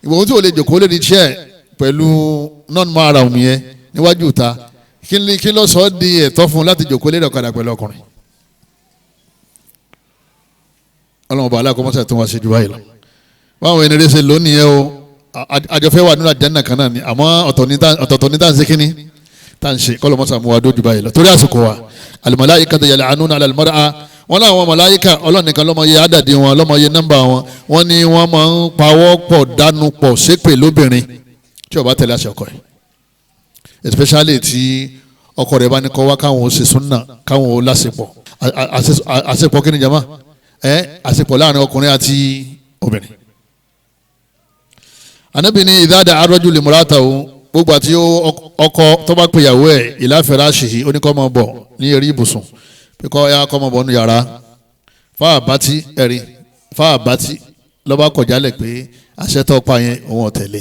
Ìwọ̀n tí o lè jòkó lérí iṣẹ́ pẹ̀lú non-mara òun yẹn níwájú ta, kí ló sọ di ẹ̀tọ́ fún láti jòkó lérí ọ̀kadà pẹ̀lú ọkùnrin? Ọlọ́run ọba aláàkọ́mọ́sá tó wá ṣe jù báyìí lọ. Báwọn ẹni rẹ ṣe lónìí yẹn o, àjọfẹ́ wà nínú àjẹ́nà kan náà ni, àmọ́ ọ̀tọ̀ọ̀tọ̀ ní tá à ń ṣe kínní tá à ń ṣe, kọ́lọ́mọ́sá mú wa dójú báyìí lọ torí àsìkò wa. Al-malaikatu yal'anuna 'ala al-mar'a, wọn láwọn màláíkà Ọlọ́run nìkan ló mọ iye àdàdì wọn, ló mọ iye nọ́mbà wọn. Wọ́n ní wọ́n máa ń pawọ́ pọ̀ dánú pọ̀ ṣépè lóbìnrin tí ó bá tẹ̀lé àṣẹ ọkọ ẹ̀, especially tí Ọkọ rẹ̀ bá ní kọ́ wá káwọn ó ṣe súnà, káwọn ó lásìpọ̀. Àṣepọ̀ kí ni jama? Àṣepọ̀ láàrin ọkùnrin àti obìnrin. Ànábì ní ìdáàdà arọ́jú lè múra tàwọn gbogbo àti ọkọ tó bá pèyàwó ẹ̀ ìláfẹ̀rẹ̀ àṣìṣe ó ní kó máa bọ̀ ní eré ibùsùn, pé kó yá kó máa bọ̀ nù yàrá. Fáàbátì ẹ̀rí fáàbátì lọ́ba kọjálẹ̀ pé àṣẹ tó pa yẹn òun ò tẹ̀lé.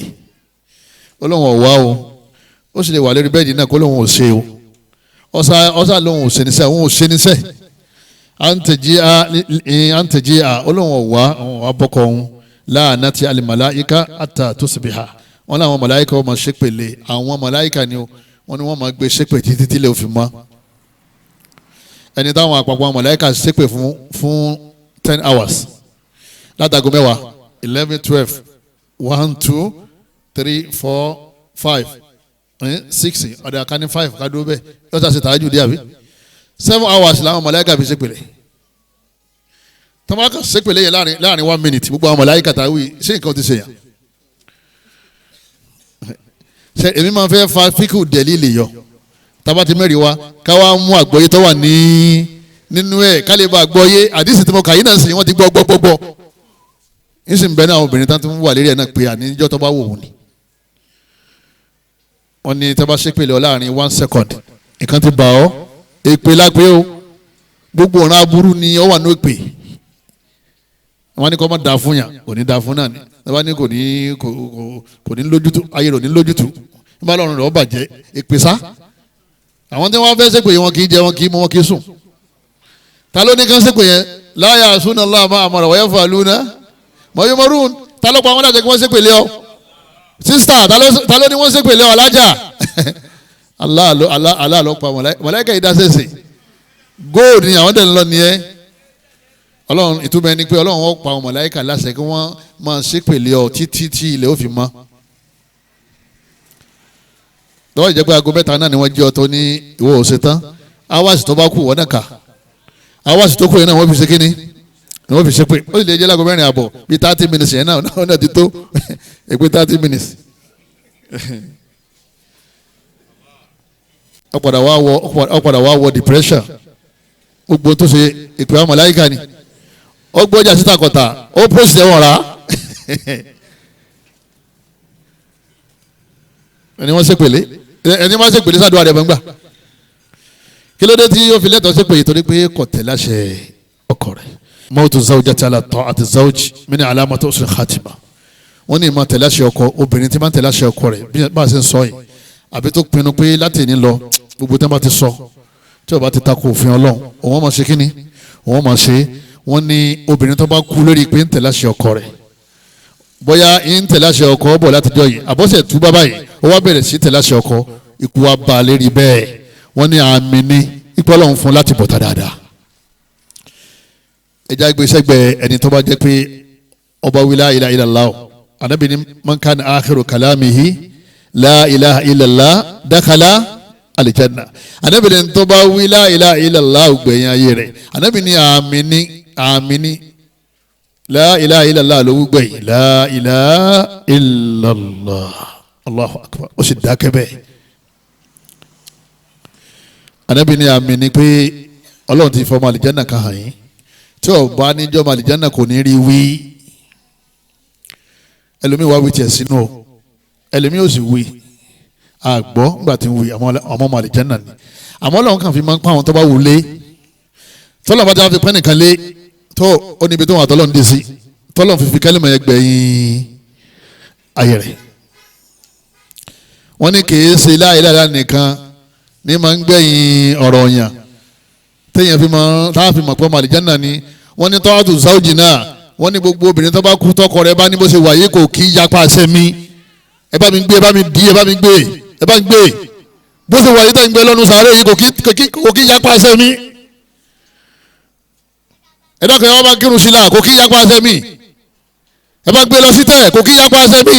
Ó lóun ò wá o, ó sì lè wà lórí bẹ́ẹ̀dì náà kó lóun ò ṣe o. Ọ̀sà lóun ò ṣe níṣẹ́, òun ò ṣe níṣẹ́. À ń tẹ̀jí à ó lóun ò wá, òun ò bọ́kọ̀ òun láàánà ti alìmàláìka àtà tó sì bì hà. Wọ́n láwọn màláìka wọ́n máa ṣépèlé, àwọn màláìka ni wọ́n ní wọ́n máa gbé ṣépè títí tí lè fi mọ́. Ẹni táwọn àpapọ̀ màláìka ṣépè fún 10 hours látago 10, 11, 12, 1, 2, 3, 4, 5, 6, ọ̀dà kan ní 5 kádúró bẹ́ẹ̀ lọ́sà ṣe tààjú díẹ̀ àbí 7 hours làwọn màláìka fi ṣépèlé. Tọ́mọ́kà ṣépèlé yẹn láàrin 1 minute gbogbo àwọn màláìka tàwí ṣé nǹkan ti ṣe yàn. Ṣe èmi máa fẹ́ fa fíkù dẹ̀lílì yọ tábà ti mẹ́rin wa ká wá mú àgbọ́yé tó wà ní nínú ẹ̀ ká lè bá àgbọ́yé àdìsí tí mo kà yín náà sì wọ́n ti gbọ́ gbọ́ gbọ́ gbọ́ ń sì ń bẹ náà obìnrin tán tó ń wà lérí ẹ̀ náà pé àníjọ́ tó bá wò ó ni. Wọ́n ní tó bá ṣépèlé ọ láàrin 1 second nǹkan ti bà ọ́, èpè lápé o, gbogbo ọ̀ràn aburú ni ọ wà ní èpè. Wọ́n ní kó má da fún yàn, kò ní da fún náà ni. Wọ́n ní kò ní lójútu, ayé rò ní lójútu. Nígbà lọ́run rẹ̀ ó bàjẹ́, èpè sá. Àwọn tí wọ́n fẹ́ ṣépè yẹn wọn kì í jẹ, wọn kì í mu, wọn kì í sùn. Ta ló ní kán ṣépè yẹn? La ya'suna Allaha ma amara wa yaf'aluna ma yu'marun. Ta ló pa wọn láti kí wọ́n ṣépè lé ọ? Sísítà, ta ló ní wọ́n ṣépè lé ọ alájà? Allah ló pa màláíkà yìí dá sẹ́sẹ̀. Góòlù ni àwọn tẹ̀ ń lọ nìyẹn. Ọlọ́run ìtumọ̀ ẹni pé Ọlọ́run ó pa àwọn màláíkà láṣẹ kí wọ́n máa ṣépèlé ọ títí tí ilẹ̀ ó fi mọ́. Lọ́wọ́ ìjẹ́ pé aago 3 náà ni wọ́n jí ọ tó ní ìwọ ò ṣe tán. Áwàsì tó bá kù wọ́n náà kà. Áwàsì tó kù yẹn náà wọ́n fi ṣe kíni? Ni wọ́n fi ṣépè. Ó sì lè jẹ́ láago 4:30 bíi 30 minutes yẹn náà náà ti tó. Èpè 30 minutes. Ó padà wá wọ depression. Gbogbo tó ṣe èpè àwọn màláíkà ni. Ó gbọ́jà síta kọ̀tà, ó pósìtì ẹ̀wọ̀n rà. Ẹni wọ́n ṣépèlé, ẹni wọ́n ṣépèlé sádùá rẹ̀ gbọ̀ngbà. Kí ló dé tí ó fi lẹ́tọ̀ọ́ ṣépè torí pé kò tẹ̀lé àṣẹ ọkọ rẹ̀. Mawtu zawjati ala ta'ati zawj min alamati husnil khatima. Wọ́n ní ìmọ̀ tẹ̀lé àṣẹ ọkọ, obìnrin tí máa ń tẹ̀lé àṣẹ ọkọ rẹ̀ bí bá a ṣe ń sọ yìí, àbí tó pinnu pé láti ní lọ gbogbo tí wọ́n bá ti sọ tí ó bá ti tako òfin Ọlọ́run, òun máa ṣe kíni, òun máa ṣe. Wọ́n ní obìnrin tó bá kú lórí pé ń tẹ̀lé àṣẹ ọkọ rẹ̀, bóyá ń tẹ̀lé àṣẹ ọkọ bọ̀ látijọ́ yìí, àbọ̀sẹ̀ tú bàbá yìí, ó wá bẹ̀rẹ̀ sí tẹ̀lé àṣẹ ọkọ, ikú wa bá a lérí bẹ́ẹ̀. Wọ́n ní àmì ní ipò Ọlọ́run fún láti bọ̀tà dáadáa. Ẹja gbèsègbè ẹni tó bá jẹ́ pé ọba wí la ilaha illallah, Ànábì ní man kana akhiru kalamihi la ilaha illallah dakhala aljanna. Ànábì ní tó bá wí la ilaha illallah gbẹ̀yìn ayé rẹ̀, Ànábì ní àmì ní àmì ní la ilaha illallah ló gbẹ̀yìn, la ilaha illallah, Allahu akbar, ó sì dákẹ́ bẹ́ẹ̀. Ànábì ní àmì ní pé Ọlọ́run ti fọmọ àlìjánà kan hàn yín, tí ó bá níjọ́ ọmọ àlìjánà kò ní rí wí. Ẹlòmíì wá wí tiẹ̀ sínú o, ẹlòmíì ò sì wí àgbọ̀ ńgbà tí ń wí àmọ́ ọmọ àlìjánà ni. Àmọ́ Ọlọ́run kàn fi máa ń pa àwọn tó bá wù lé, tọ́lọ́ bá ti wá fi pẹ́ nìkan lé tó ó níbi tó wà tọ́lọ́ ń dé sí, tọ́lọ́ fi fi kẹ́lẹ́mọ̀ yẹn gbẹ̀yìn ayé rẹ̀. Wọ́n ní kìí ṣe láìláìlá nìkan ní máa ń gbẹ̀yìn ọ̀rọ̀ yàn téèyàn fi máa tá a fi mọ̀ pé ọmọ àlìjánà ni. Wọ́n ní tọ́wọ́tù sáwùjì náà, wọ́n ní gbogbo obìnrin tó bá kú tọkọ rẹ̀ bá ní bó ṣe wà yìí kò kí yapa àṣẹ mi, ẹ bá mi gbé, ẹ bá mi dì, ẹ bá mi gbé, ẹ bá mi gbé, bó ṣe wà yìí tó ń gbé lọ́nu sàárè yìí kò kí yapa àṣẹ mi, ẹ dákun ẹ wá bá kírun sí la kò kí yapa àṣẹ mi, ẹ bá gbé lọ sí tẹ kò kí yapa àṣẹ mi.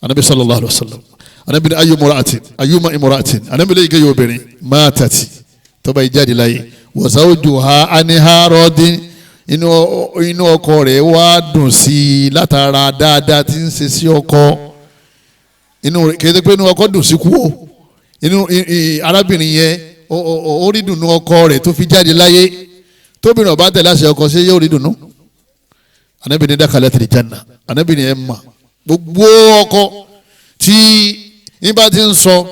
Anabi sallallahu alaihi wa sallam, anabi ni ayu mura'atin ayuma imura'atin, anabi lè gé yóò obìnrin matati tó bá jáde láyé, wa zawjuha anha radin, inú ọkọ rẹ̀ wá dùn sí i látara dáadáa tí ń ṣe sí ọkọ. Inú kéde pé inú ọkọ dùn sí kú o, Inú arábìnrin yẹn ó rí dùnú ọkọ rẹ̀ tó fi jáde láyé. Tóbìnrin ọba tẹ̀lé àṣẹ ọkọ ṣé yóò rí dùnú? Ànábì ní dakhalat al-janna. Ànábì ní ẹ̀ mà gbogbo ọkọ tí yín bá ti ń sọ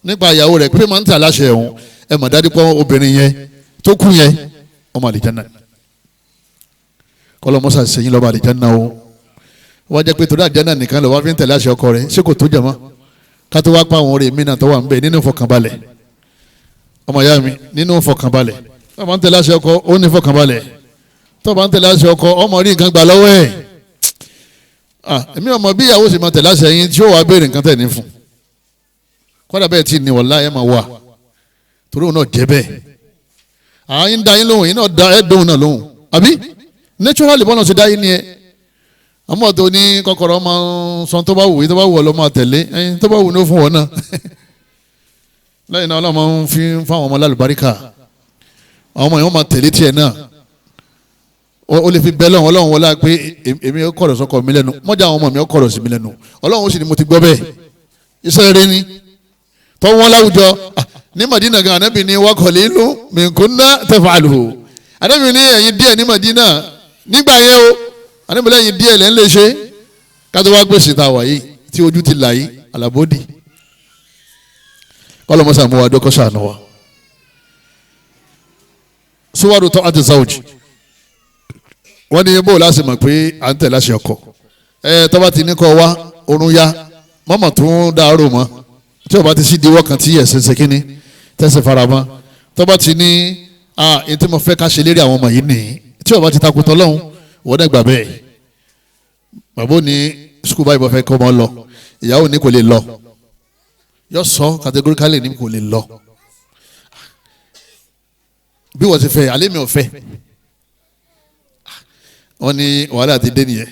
nípa ìyàwó rẹ̀ pé máa ń tẹ̀ láṣẹ òun, ẹ̀ mà dájú pé obìnrin yẹn tó kú yẹn ọmọ àlìjánná. Kọlọmọsà sẹ́yìn lọ́ba àlìjánná o. Wọ́n jẹ́ pé torí àlìjánná nìkan lọ́wọ́ fi ń tẹ̀lé àṣẹ ọkọ rẹ̀, ṣé kò tó jàmọ́? Ká tó wá pa àwọn ọ̀rẹ́ mi náà tó wà ń bẹ nínú ìfọkànbalẹ̀. Ọmọ ìyá mi, nínú ìfọkànbalẹ̀. Tó bá ń tẹ̀lé àṣẹ ọkọ, ó ní ìfọkànbalẹ̀. Tó bá ń tẹ̀lé àṣẹ ọkọ, ọmọ rí nǹkan gbà lọ́wọ́ ẹ̀. Èmi ọmọ bí ìyàwó sì máa tẹ̀lé àṣẹ yín tí ó wàá béèrè nǹkan tẹ̀ ní fún. Kọ́dà bẹ́ẹ̀ tí ní wọ̀lá ẹ̀ máa wà torí òun náà jẹ́ bẹ́ẹ̀. À ń da yín lóhùn, yín náà da ẹ̀ dóhùn náà lóhùn, àbí naturally bọ́lá ṣe dá yín ni ẹ. Àmọ́ tó ní kọ́kọ́rọ́ máa ń sọ tó bá wù yín, tó bá wù ọ́ lọ́ máa tẹ̀lé ẹyin, tó bá wù ní ó fún wọn náà. Lẹ́yìn náà ọlọ́mọ ń fi fáwọn ọmọ lálùbáríkà, àwọn ọmọ yẹn wọ́n máa tẹ̀lé tiẹ̀ náà. Ó lè fi bẹ́ẹ̀ lọ́wọ́ ọlọ́run wọlé pé èmi ó kọ̀rọ̀ sọ́kọ mi lẹ́nu, mọ́jà àwọn ọmọ mi ó kọ̀rọ̀ sí mi lẹ́nu, ọlọ́run ó sì ní mo ti gbọ́ bẹ́ẹ̀. Iṣẹ́ rẹ ni tọ́ wọn láwùjọ ní Madina gan. Ànábì ní wakọ̀lé inú minkunna taf'aluhu. Ànábì ní ẹ̀yin díẹ̀ ní Madina nígbà yẹn o, Ànábì lẹ́yìn díẹ̀ lẹ́ ń lè ṣe. Kátó wá gbèsè tá a wà yìí tí ojú ti là yìí àlàbódì. Kọ́lọ́mọ́sá mú wa dókọ́ sànù wa. Suwaru ta'ati zawj. Wọ́n ní bó láti mọ̀ pé à ń tẹ̀ láṣẹ ọkọ. Ẹ tọ́ba ti ní kọ́ wa orun ya mọ́mọ́ tó ń dàrú mọ́ tí o bá ti sí diwọ́ kan tí ẹ̀sìn ṣe kínní tẹ̀sí faramọ́. Tọ́ba ti ní ètò mo fẹ́ ká ṣe lérí àwọn ọmọ yìí nìyí, tí o bá ti takùtọ̀ lọ́hùn wọ́n dẹ̀ gbà bẹ́ẹ̀. Bàbá ò ní sukùl báyìí bọ́ fẹ́ kọ́ ọmọ lọ, ìyàwó ní kò lè lọ, yọ sọ categorically ní kò lè lọ. Bí wọ́n ti fẹ́ alẹ́ mi ò fẹ́. Wọ́n ní wàhálà ti dé nìyẹn.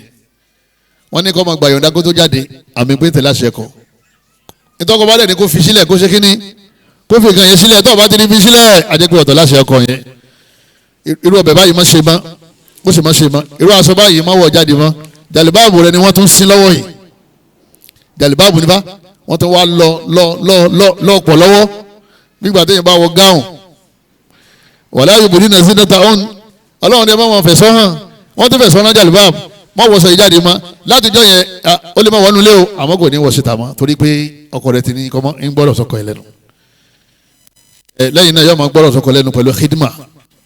Wọ́n ní kọ́ ọmọ gbà yọ̀ǹda kó tó jáde, àmì pé tẹ̀lé àṣẹ kọ́. Ìtọ́kọ̀ bá dẹ̀ ní kó fi sílẹ̀ kó ṣe kínní, kó fi nǹkan yẹn sílẹ̀. Tó o bá ti ní fi sílẹ̀, àjẹpẹ́ ọ̀tọ̀ láṣẹ ọkọ yẹn. Irú ọbẹ̀ báyìí má ṣe mọ́, ó sì má ṣe mọ́. Irú aṣọ báyìí má wọ̀ jáde mọ́. Jàlìbáàbù rẹ ni wọ́n tún sin lọ́wọ́ yìí. Jàlìbáàbù nípa wọ́n tún wá lọ lọ lọ lọ lọ pọ̀ lọ́wọ́ nígbà téèyàn bá wọ gáùn. Wala yubdina zinatahun, ọlọ́run ni ẹ bá wọn fẹ̀sọ́ hàn, wọ́n tún fẹ̀sọ́ hàn jàlìbáàbù. Má wọṣọ yìí jáde mọ́ látijọ́ yẹn, ó lè má wọnú lé o, àmọ́ kò ní wọ síta mọ́ torí pé ọkọ rẹ ti ní kọ́mọ́ ń gbọ́dọ̀ sọkọ ẹ lẹ́nu. Lẹ́yìn náà yóò máa gbọ́dọ̀ sọkọ lẹ́nu pẹ̀lú khidma.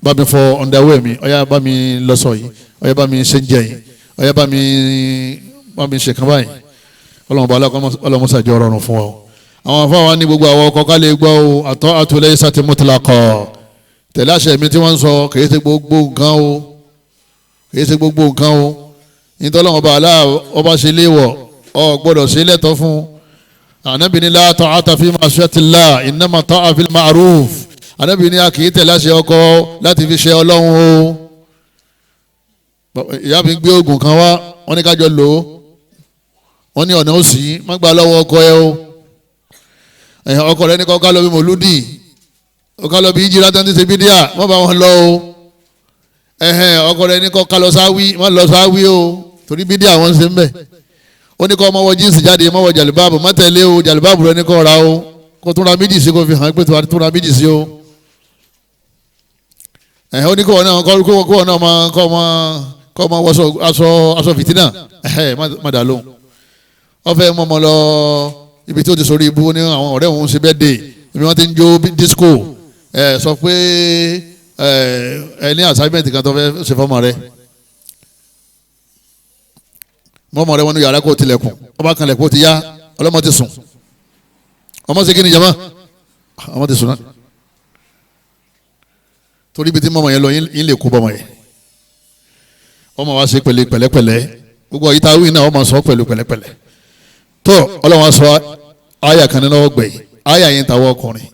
Bá mi fọ underwear mi, ọ̀yá bá mi lọ́sọ yìí, ọ̀yá bá mi ṣe ń jẹ yìí, ọ̀yá bá mi ṣe kan báyìí. Ọlọ́run bá ọlọ́mọṣàjọ rọrùn fún ọ. Àwọn afáwa ní gbogbo àwọn ọkọ ká lè gbọ́ o, àtọ́ àtúlẹ̀ sátì mutlaqah. Tẹ̀lé àṣẹ mi tí wọ́n ń sọ kìí ṣe gbogbo nǹkan o, kìí ṣe gbogbo nǹkan o. Nítorí ọba aláà ọba ṣe léwọ̀ ọ gbọ́dọ̀ ṣe lẹ́tọ̀ fún. Ànábì ní la ta'ata fi ma'siyatillah innama ta'a fil ma'ruf. Ànábì ní a kì í tẹ̀lé àṣẹ ọkọ láti fi ṣe ọlọ́run o. Ìyá mi gbé oògùn kan wá, wọ́n ní kájọ lò ó, wọ́n ní ọ̀nà òsì má gbà lọ́wọ́ ọkọ ẹ o. Ọkọ rẹ ní kọ́ ká lọ bí mòlúdì, ká lọ bí ìjìrá tó ń ṣe bídíà, má bá wọn lọ o. Ọkọ rẹ ní kọ́ ká lọ sáwí, má lọ sáwí o, torí bídíà wọn ń ṣe ń bẹ̀. Ó ní kọ́ ọmọ wọ jíǹsì jáde, má wọ jàlùbáàbù, má tẹ̀lé o, jàlùbáàbù rẹ ní kọ́ ra o, kó tún ra méjì sí kó fi hàn pé tún ra méjì sí o. Ó ní kó wọn náà kó wọn náà máa kọ́ ọmọ wọṣọ aṣọ fìtínà, má dà lóhùn. Wọ́n fẹ́ mọ́ ọmọ lọ ibi tí ó ti sọ̀rọ̀ ibú ní àwọn ọ̀rẹ́ òun ṣe bẹ́ẹ̀ dé ibi wọ́n ti ń jó disco. Sọ pé ẹ ní assignment kan tó fẹ́ ṣe fọ́mọ rẹ, mọ́mọ́ rẹ wọn ní yàrá kó tilẹ̀kùn, ọba kan lẹ̀kùn ó ti yá, ọlọ́mọ ti sùn. Ọmọ ṣe kí ni jama? Ọmọ ti sùn náà. Torí ibi tí mọ́mọ́ yẹn lọ yín lè kó bọ́mọ yẹn. Ọmọ wa ṣe pẹ̀lẹ́ pẹ̀lẹ́pẹ̀lẹ́, gbogbo àyíká wí náà ọmọ sọ pẹ̀lú pẹ̀lẹ́pẹ̀lẹ́. Tó ọlọ́wọ́n sọ àyà kan nínú ọgbẹ̀yìn, àyà yẹn tàwọn ọkùnrin.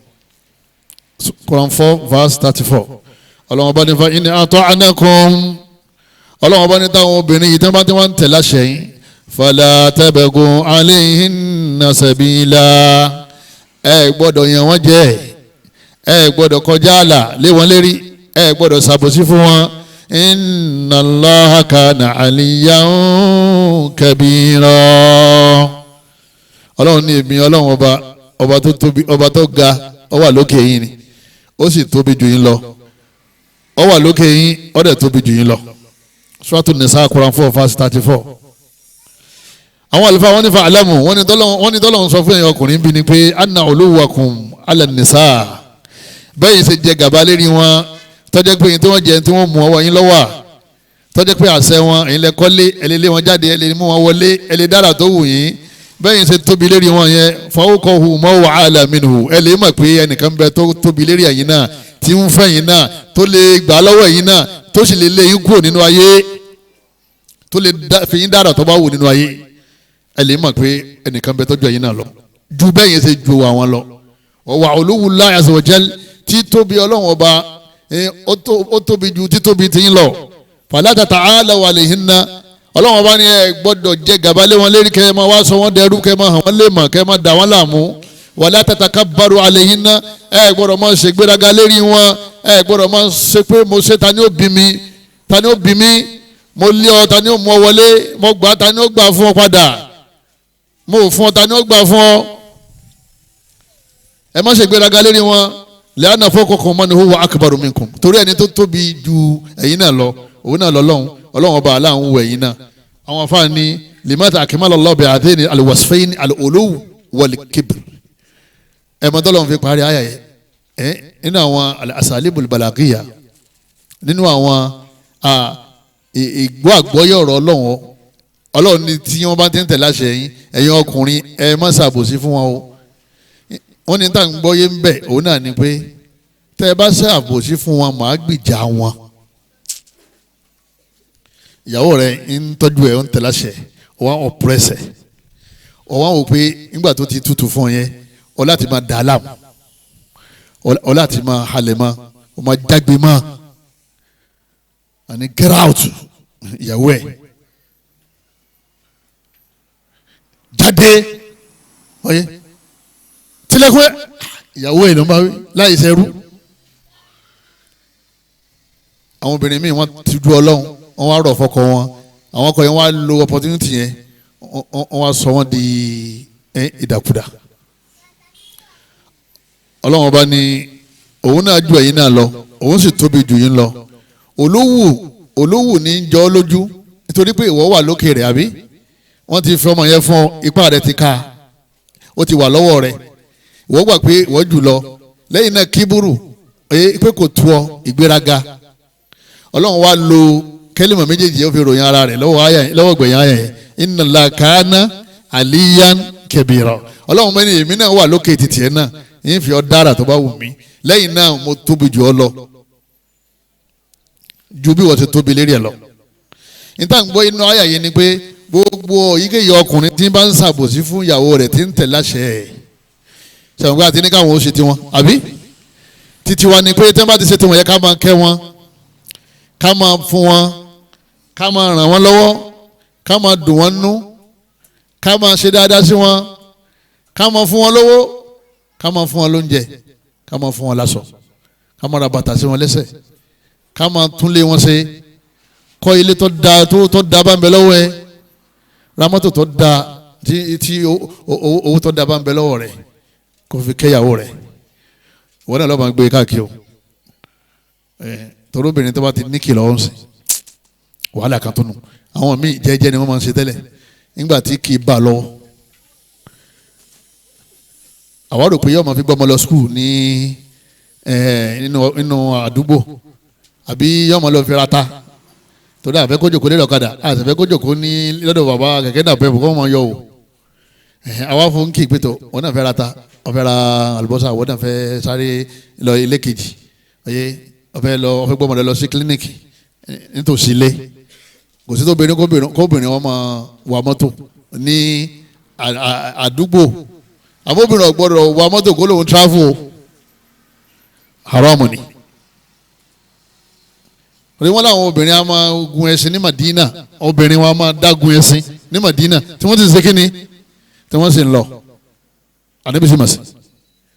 Quran 4 verse 34. Ọlọ́wọ́n bá ní fa inni ata'nakum. Ọlọ́wọ́n bá ní táwọn obìnrin yìí tí wọ́n bá ti wọ́n ń tẹ̀ láṣẹ yín, fala tabghu alayhinna sabila. Ẹ gbọ́dọ̀ yàn wọ́n jẹ, ẹ gbọ́dọ̀ kọjá àlà lé wọn lérí, ẹ gbọ́dọ̀ ṣàbòsí fún wọn. Inna Allaha kana aliyyan kabira. Ọlọ́run ní èmi ọlọ́run ọba Ọba tó tóbi, ọba tó ga, ó wà lókè yín ni, ó sì tóbi jù yín lọ. Ó wà lókè yín, ó dẹ̀ tóbi jù yín lọ. Suratu Nisa, Quran 4 verse 34. Àwọn àlùfáà wọn ní fa alamu, wọn ní tọ́lọ́hún sọ fún ẹ̀yin ọkùnrin bí ni pé anna uluwakum ala nisa, bẹ́ẹ̀ ṣe jẹ gàba lérí wọn, tọ́jẹ́ pé yín tí wọ́n jẹ tí wọ́n mú ọwọ́ yín lọ́wọ́, tọ́jẹ́ pé àṣẹ wọn ẹ̀yin lẹ kọ́lé, ẹ lè lé wọn jáde, ẹ lè mú wọn wọlé, ẹ lè dára tó wù yín. Bẹ́ẹ̀ ṣe tóbi lérí wọn yẹn, fawqahu ma huwa a'la minhu, ẹ lè mọ̀ pé ẹnìkan bẹ tó tóbi lérí ẹ̀yin náà, tí ń fẹ́ yín náà, tó lè gbà lọ́wọ́ ẹ̀yin náà, tó sì lè lé yín kúrò nínú ayé, tó lè fi yín dára tó bá wù nínú ayé. Ẹ lè mọ̀ pé ẹnìkan bẹ tọ́jú ẹ̀yin náà lọ ju bẹ́ẹ̀ yẹn ṣe ju àwọn lọ. Wa uluwullahi azza wa jal, títóbi Ọlọ́run ọba ó tóbi ju títóbi tiyín lọ. Fala tata'alaw alayhinna, Ọlọ́run ọba ni ẹ gbọ́dọ̀ jẹ gàba lé wọn lérí, kẹ́ ẹ máa wá sọ wọ́n dẹrú, kẹ́ ẹ máa hàn wọ́n lè mọ̀, kẹ́ ẹ máa dà wọ́n láàmú. Wala tatakabbaru alayhinna, ẹ gbọ́dọ̀ máa ṣe gbéraga lérí wọn, ẹ gbọ́dọ̀ máa ṣe pé mo ṣe ta ni ó bí mi, ta ni ó bí mi, mo lé ọ, ta ni ó mú ọ wọlé, mo gbà, ta ni ó gbà fún ọ padà, mo fún ọ, ta ni ó gbà fún ọ. Ẹ má ṣe gbéraga lérí wọn. Lẹ́yìn fawqakum man huwa akbaru minkum, torí ẹni tó tóbi ju ẹ̀yin náà lọ, òun náà lọ́lọ́run, Ọlọ́run ọba aláàrún wọ ẹ̀yin náà. Àwọn afáàní limata akmala Allahu bi'adhaini al-wasfaini al-uluw wal-kibr. Ẹ̀ mọ́ tọ́lọ́run fi parí àyà yẹn ẹ̀ nínú àwọn al-asalibul balaghiya, nínú àwọn ìgbọ́ àgbọ́yé ọ̀rọ̀ Ọlọ́run. Ọlọ́run ní tí wọ́n bá ti ń tẹ̀lé àṣẹ yín, ẹ̀yin ọkùnrin ẹ má ṣàbòsí fún wọn o. Wọ́n ní tá à ń gbọ́yé ń bẹ̀, òun náà ni pé tẹ́ ẹ bá ṣàbòsí fún wọn, màá gbìjà wọn. Ìyàwó rẹ̀ ń tọ́jú ẹ̀, ń tẹ̀lé àṣẹ, wọ́n ọ̀pẹ́rẹ́sẹ̀, wọ́n wò pé nígbà tó ti tutù fún ọ yẹn, ọ láti máa dà á láàmú, ọ láti máa halẹ̀ mọ́, ọ máa jágbe mọ́, àní get out ìyàwó ẹ̀ jáde, ọyẹ tilẹ̀kùn ẹ̀, ìyàwó ẹ̀ ló ń bá wí láì ṣerú. Àwọn obìnrin míì wọ́n ti du Ọlọ́run, wọ́n wá rọ̀ fọkọ wọn, àwọn ọkọ yẹn wọ́n á lo opportunity yẹn, wọ́n wá sọ wọ́n di ìdàkudà. Ọlọ́run ọba ní òun náà ju ẹ̀yin náà lọ, òun sì tóbi jù yín lọ. Olówù ní í jọ ọ́ lójú nítorí pé ìwọ wà lókè rẹ̀, àbí wọ́n ti fi ọmọ yẹn fún ọ, ipá rẹ̀ ti ká, ó ti wà lọ́wọ́ rẹ̀, ìwọ gbà pé ìwọ jù lọ. Lẹ́yìn náà kíburu pé kò tu ọ, ìgbéraga. Ọlọ́run wá lo kẹ́límọ̀ méjèèjì ó fi ròyìn ara rẹ̀ lọ́wọ́ gbẹ̀yìn àyà yẹn, inna Allaha kana aliyan kabira. Ọlọ́run mẹ́ni èmi náà wà lókè títì ẹ̀ náà, yín fi ọ dára tó bá wù mí, lẹ́yìn náà mo tóbi jù ọ lọ, ju bí wọ́n ti tóbi lérí ẹ̀ lọ. Níta ń gbọ́ inú àyà yẹn ni pé gbogbo yíkéyìí ọkùnrin tí ń bá ń ṣàbòsí fún ìyàwó rẹ̀ tí ń tẹ̀ láṣẹ ẹ̀, ṣàwọn àti ní káwọn ó ṣe tiwọn, àbí títí wa ni pé tí wọ́n bá ti ṣe tiwọn yẹ ká máa kẹ́ wọn, ká máa fún wọn, ká máa ràn wọ́n lọ́wọ́, ká máa dùn wọ́n nú, ká máa ṣe dáadáa sí wọn, ká máa fún wọn lówó, ká máa fún wọn lóúnjẹ, ká máa fún wọn láṣọ, ká máa ra bàtà sí wọn lẹ́sẹ̀, ká máa túnlé wọn ṣe, kọ́ ilé tó da tó da bá ń bẹ lọ́wọ́ ẹ, ra mọ́tò tó da tí owó tó da bá ń bẹ lọ́wọ́ rẹ, kò fi kẹ́yàwó rẹ, ìwọ náà lọ́ọ́ máa gbé káàkiri o. Torí obìnrin tó bá ti ní kìlọ̀ ọ̀hún sí wàhálà kan tó nù. Àwọn míì jẹ́jẹ́ ni wọ́n máa ń ṣe tẹ́lẹ̀ nígbà tí kì í bà lọ́wọ́. Àwa rò pé yóò máa fi gbọ́mọ lọ skul ní nínú àdúgbò, àbí yóò máa lọ fi ra ta, torí àfẹ́ kó jòkó lé lọ́kadà, àfẹ́ kó jòkó ní lọ́dọ̀ bàbá kẹ̀kẹ́ dàbẹ́ kó máa yọ o. Àwa fún kí ìpètò, wọn náà fẹ́ ra ta, wọn fẹ́ ra àlùbọ́sà, wọn náà fẹ́ sáré lọ ilé kejì, ọyẹ wọn fẹ́ lọ, wọn fẹ́ gbọ́mọ lọ sí kílíníkì nítòsí ilé. Kò sí tóbìnrin kóbìnrin wọn máa wà mọ́tò ní àdúgbò, àbóbìnrin ọ̀gbọ́dọ̀ wà mọ́tò kó lóun travel, haram ni. Torí wọn làwọn obìnrin a máa gun ẹṣin ní Madina, obìnrin wọn a máa dágun ẹṣin ní Madina tí wọ́n ti ṣe kíni, tí wọ́n sì ń lọ ànábì sì mà sí,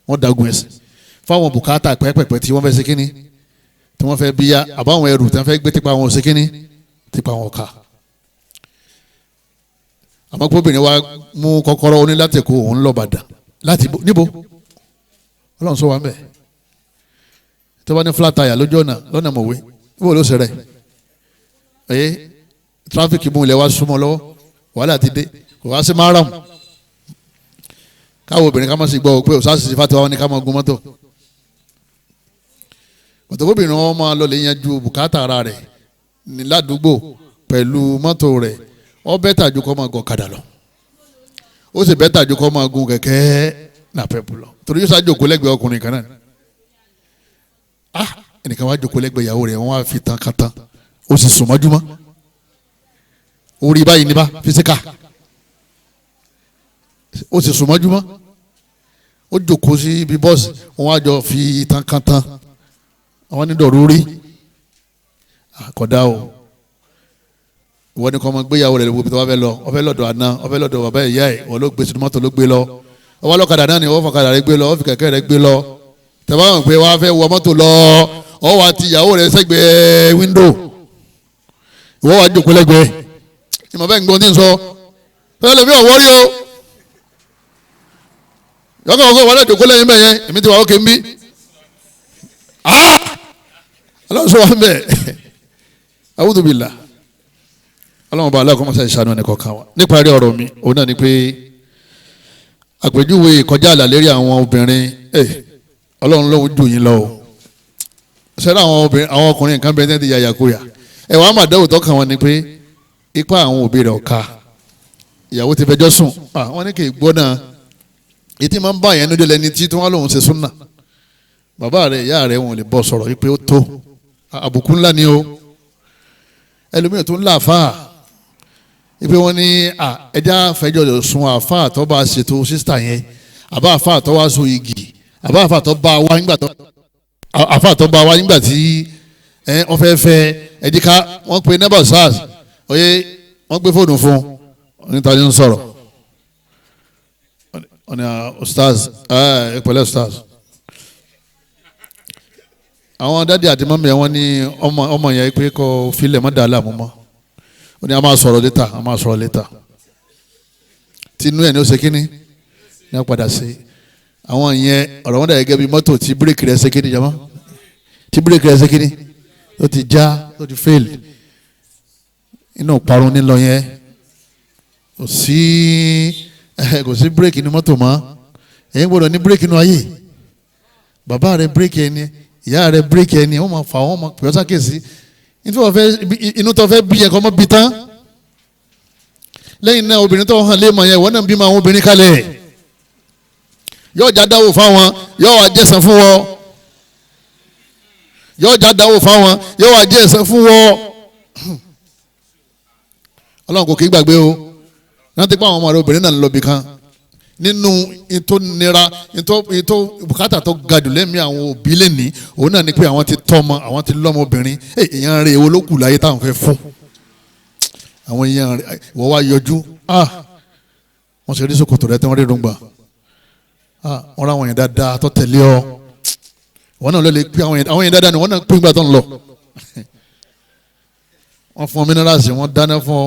wọ́n dágun ẹṣin fáwọn bùkátà pẹ́pẹ́pẹ́ tí wọ́n fẹ́ ṣe kíni, tí wọ́n fẹ́ bíyà, àbáwọn ẹrù tí wọ́n fẹ́ gbé tipa wọn ṣe kíni, tipa wọn ká. Àmọ́ kóbìnrin wa mú kọ́kọ́rọ́ onílàtẹ̀kọ́ òun lọ Ìbàdàn, Láti níbo ọlọ́run sọ wà ń bẹ̀. Tó bá ní flat tire lójú ọ̀nà lọ́nà mọ̀wé níbo ló ṣe rẹ̀? Ẹ tráfíkì mú ilẹ̀ wa súnmọ́ lọ́wọ́, wàhálà ti dé, kò wá sí márùn. Káwọ obìnrin ká má sì gbọ́ pé òṣàṣì ti fàtiwá wọn ni ká má gun mọ́tò. Pàtàkóbìnrin wọn máa lọ lè yanjú bùkátà ara rẹ̀ ní ládùúgbò pẹ̀lú mọ́tò rẹ̀, ó bẹ́tà ju kó máa gun ọ̀kadà lọ, ó sì bẹ́tà ju kó máa gun kẹ̀kẹ́ nàpẹ́pù lọ, torí yóò sá jókòó lẹ́gbẹ̀ẹ́ ọkùnrin kan náà. Ah, ẹnìkan wá jókòó lẹ́gbẹ̀ẹ́ ìyàwó rẹ̀, wọ́n wá fi tán kan tán, ó sì sùn mọ́júmọ́ orí báyìí níbà fisika, ó sì sùn mọ́júmọ́, ó jókòó sí ibi bọ́ọ̀sì, wọ́n wá jọ fi tán kan tán, àwọn ní dọ̀rú rí àkọ́dá o. Ìwọ ni kò máa gbéyàwó rẹ̀ lọ́wọ́ bí wọ́n fẹ́ lọ, wọ́n fẹ́ lọ́dọ̀ àná, wọ́n fẹ́ lọ́dọ̀ bàbá ìyá ẹ̀, wọ́n ló gbé sínú mọ́tò ló gbé lọ, ọwọ́ ọlọ́kadà náà ni wọ́n fọkadà rẹ̀ gbé lọ, wọ́n fi kẹ̀kẹ́ rẹ̀ gbé lọ. Tẹ̀wá wọn pé wọ́n fẹ́ wọ mọ́tò lọ, ọ wà ti ìyàwó rẹ̀ sẹ́gbẹ̀ẹ́ wíńdò, ìwọ wà jókòó lẹ́gbẹ̀ẹ́. Ìmọ̀ bẹ́ẹ̀ ń gbọ́n tí ń sọ fẹ́ẹ́ lómi ọ̀wọ́ rí o. Yọkọ̀ ọkọ̀ wọlé jókòó lẹ́yìn bẹ́ẹ̀ yẹn, èmi ti wà ókè ń bí. Ọlọ́run sọ wà ń bẹ̀. A'udhu billah. Ọlọ́run bá aláàkọ́ mọ́sá ìṣàánú ẹnì kọ̀ọ̀kan wa. Níparí ọ̀rọ̀ mi, òun náà ni pé àpèjúwe ìkọjá àlà lérí àwọn obìnrin, ọlọ́run lóun jù yín lọ o. Ṣẹlẹ̀ àwọn obìnrin, àwọn ọkùnrin nǹkan bẹ́ẹ̀ ti yàyà kúyà. Ẹ wàá mà dẹ́wò tọ́kàn wọn ni pé ipá àwọn òbí rẹ̀ ọ̀ka. Ìyàwó ti fẹjọ́ sùn, wọ́n ní kì í gbọ́ náà. Ètí máa ń bá yẹn níjọ́ lẹni tí wọ́n lòun ṣe súnà. Bàbá rẹ̀ ìyá rẹ̀ wọn ò lè bọ́ sọ̀rọ̀ wípé ó tó. Àbùkù ńlá ni o. Ẹlòmíràn tó ń là fáà ipe wọn ní ẹja fẹjọ́ sùn àfáà tó bá ṣètò sísítà yẹn, àbá àfáà tó wá so igi, àbá àfáà tó bá wá nígbà tó àfáà tó bá wá nígbà tí wọ́n fẹ́ fẹ́ ẹ̀díkà, wọ́n pe neighbor sars oyè, wọ́n gbé fóònù fún un níta ní sọ̀rọ̀ ọ̀nà stars ẹ pẹ̀lẹ́ stars. Àwọn dádì àti mọ́mí ẹ̀ wọ́n ní ọmọ yẹn pé kó filẹ̀ mọ́ dàá láàmú mọ́. Ó ní a máa sọ̀rọ̀ létà, a máa sọ̀rọ̀ létà. Tinú ẹ̀ ní ó ṣe kíní ní a padà ṣe. Àwọn yẹn ọ̀rọ̀ wọn dà gẹ́gẹ́ bí mọ́tò tí bírèkì rẹ̀ ṣe kíní jama, tí bírèkì rẹ̀ ṣe kíní ó ti já, ó ti fail. Inú parun nílọ yẹn, kò sí bírèkì ní mọ́tò mọ́. Ẹ̀yin gbọ́dọ̀ ní bírèkì nínú ayé. Bàbá rẹ̀ bírèkì ẹni, ìyá rẹ̀ bírèkì ẹni, wọ́n máa fà wọ́n máa pè ọ́ sákèsí. Inú tó fẹ́ bí yẹn kọ́ mọ́ bí tán. Lẹ́yìn náà obìnrin tó hàn léèmọ̀ yẹn, ìwọ náà bímọ àwọn obìnrin kalẹ̀. Yóò já dáwò fáwọn, yóò wá jẹ́sán fún wọn. Yóò já dáwò fáwọn, yóò wá jẹ́sán fún wọn. Ọlọ́run kò kí gbàgbé o. Rántí pé àwọn ọmọ rẹ obìnrin náà ń lọ bì kan. Nínú ìtò nira, ìtò bùkátà tó ga jù lẹ́mí àwọn òbí lẹ́ni, òun náà ni pé àwọn ti tọ́mọ, àwọn ti lọ́mọ obìnrin, èèyàn rẹ̀ èwo ló kù láyé táwọn fẹ́ fún. Àwọn èèyàn rẹ̀ wọ́n wá yọjú, wọ́n ṣe rí ṣòkòtò rẹ̀ tí wọ́n rí rúngbà, wọ́n rá àwọn èèyàn dáadáa tó tẹ̀lé ọ, wọ́n náà lọ lè pín àwọn èèyàn dáadáa ni wọ́n náà pín gbà tó ń lọ. Wọ́n fún ọ mínírààsì, wọ́n dáná fún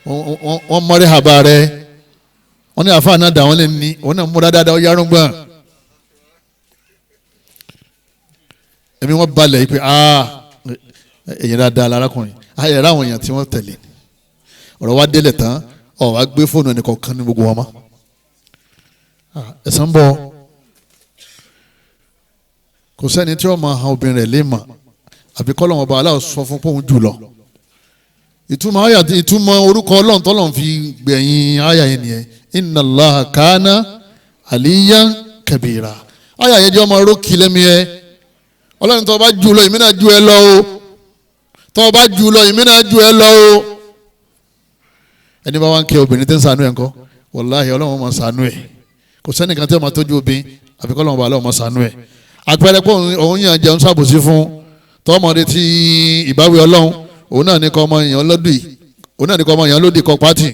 ọ, wọ́n mọ́rí àbá rẹ̀. Wọ́n ní àfáà náà dà wọ́n lè ní òun náà múra dáadáa ó yarún gbọ́n. Ẹ̀mí wọ́n balẹ̀ yìí pé èyàn dáadáa lárakùnrin, ẹ̀rọ àwọn èèyàn tí wọ́n tẹ̀lé. Ọ̀rọ̀ wa délẹ̀ tán, ọ̀ wá gbé fóònù ẹnì kọ̀ọ̀kan ní gbogbo wọn mọ́. Ẹ̀sán ń bọ̀. Kò sẹ́ni tí wọ́n máa han obìnrin rẹ̀ lé mà, àbí kọ́ lọ́wọ́ bá aláwọ̀ sọ fún pòun jù lọ. Ìtumọ̀ àyà, ìtumọ̀ orúkọ Ọlọ́run tọ́lọ́run fi gbẹ̀yìn àyà yẹn nìyẹn. Inna Allaha kana aliyan kabira. Àyà yẹn jẹ́ ọmọ rókì lẹ́mi ẹ. Ọlọ́run tó bá jù lọ, èmi náà jù ẹ lọ o. Tó bá jù lọ, èmi náà jù ẹ lọ o. Ẹni bá wá ń kẹ́ obìnrin tí ń ṣàánú ẹ̀ ńkọ́, wàláhì Ọlọ́run máa ṣàánú ẹ̀. Kò sẹ́nìkan tí ó máa tọ́jú obìnrin àfi kọ́ Ọlọ́run bá Ọlọ́run máa ṣàánú ẹ̀. Àpẹẹrẹ pé òun yàn jẹun ṣàbòsí fún tọ́mọdé tí ìbáwí Ọlọ́run, òun náà ní kọ́ ọmọ èèyàn lódì, òun náà ní kọ́ ọmọ èèyàn lódì kọ́ pátì.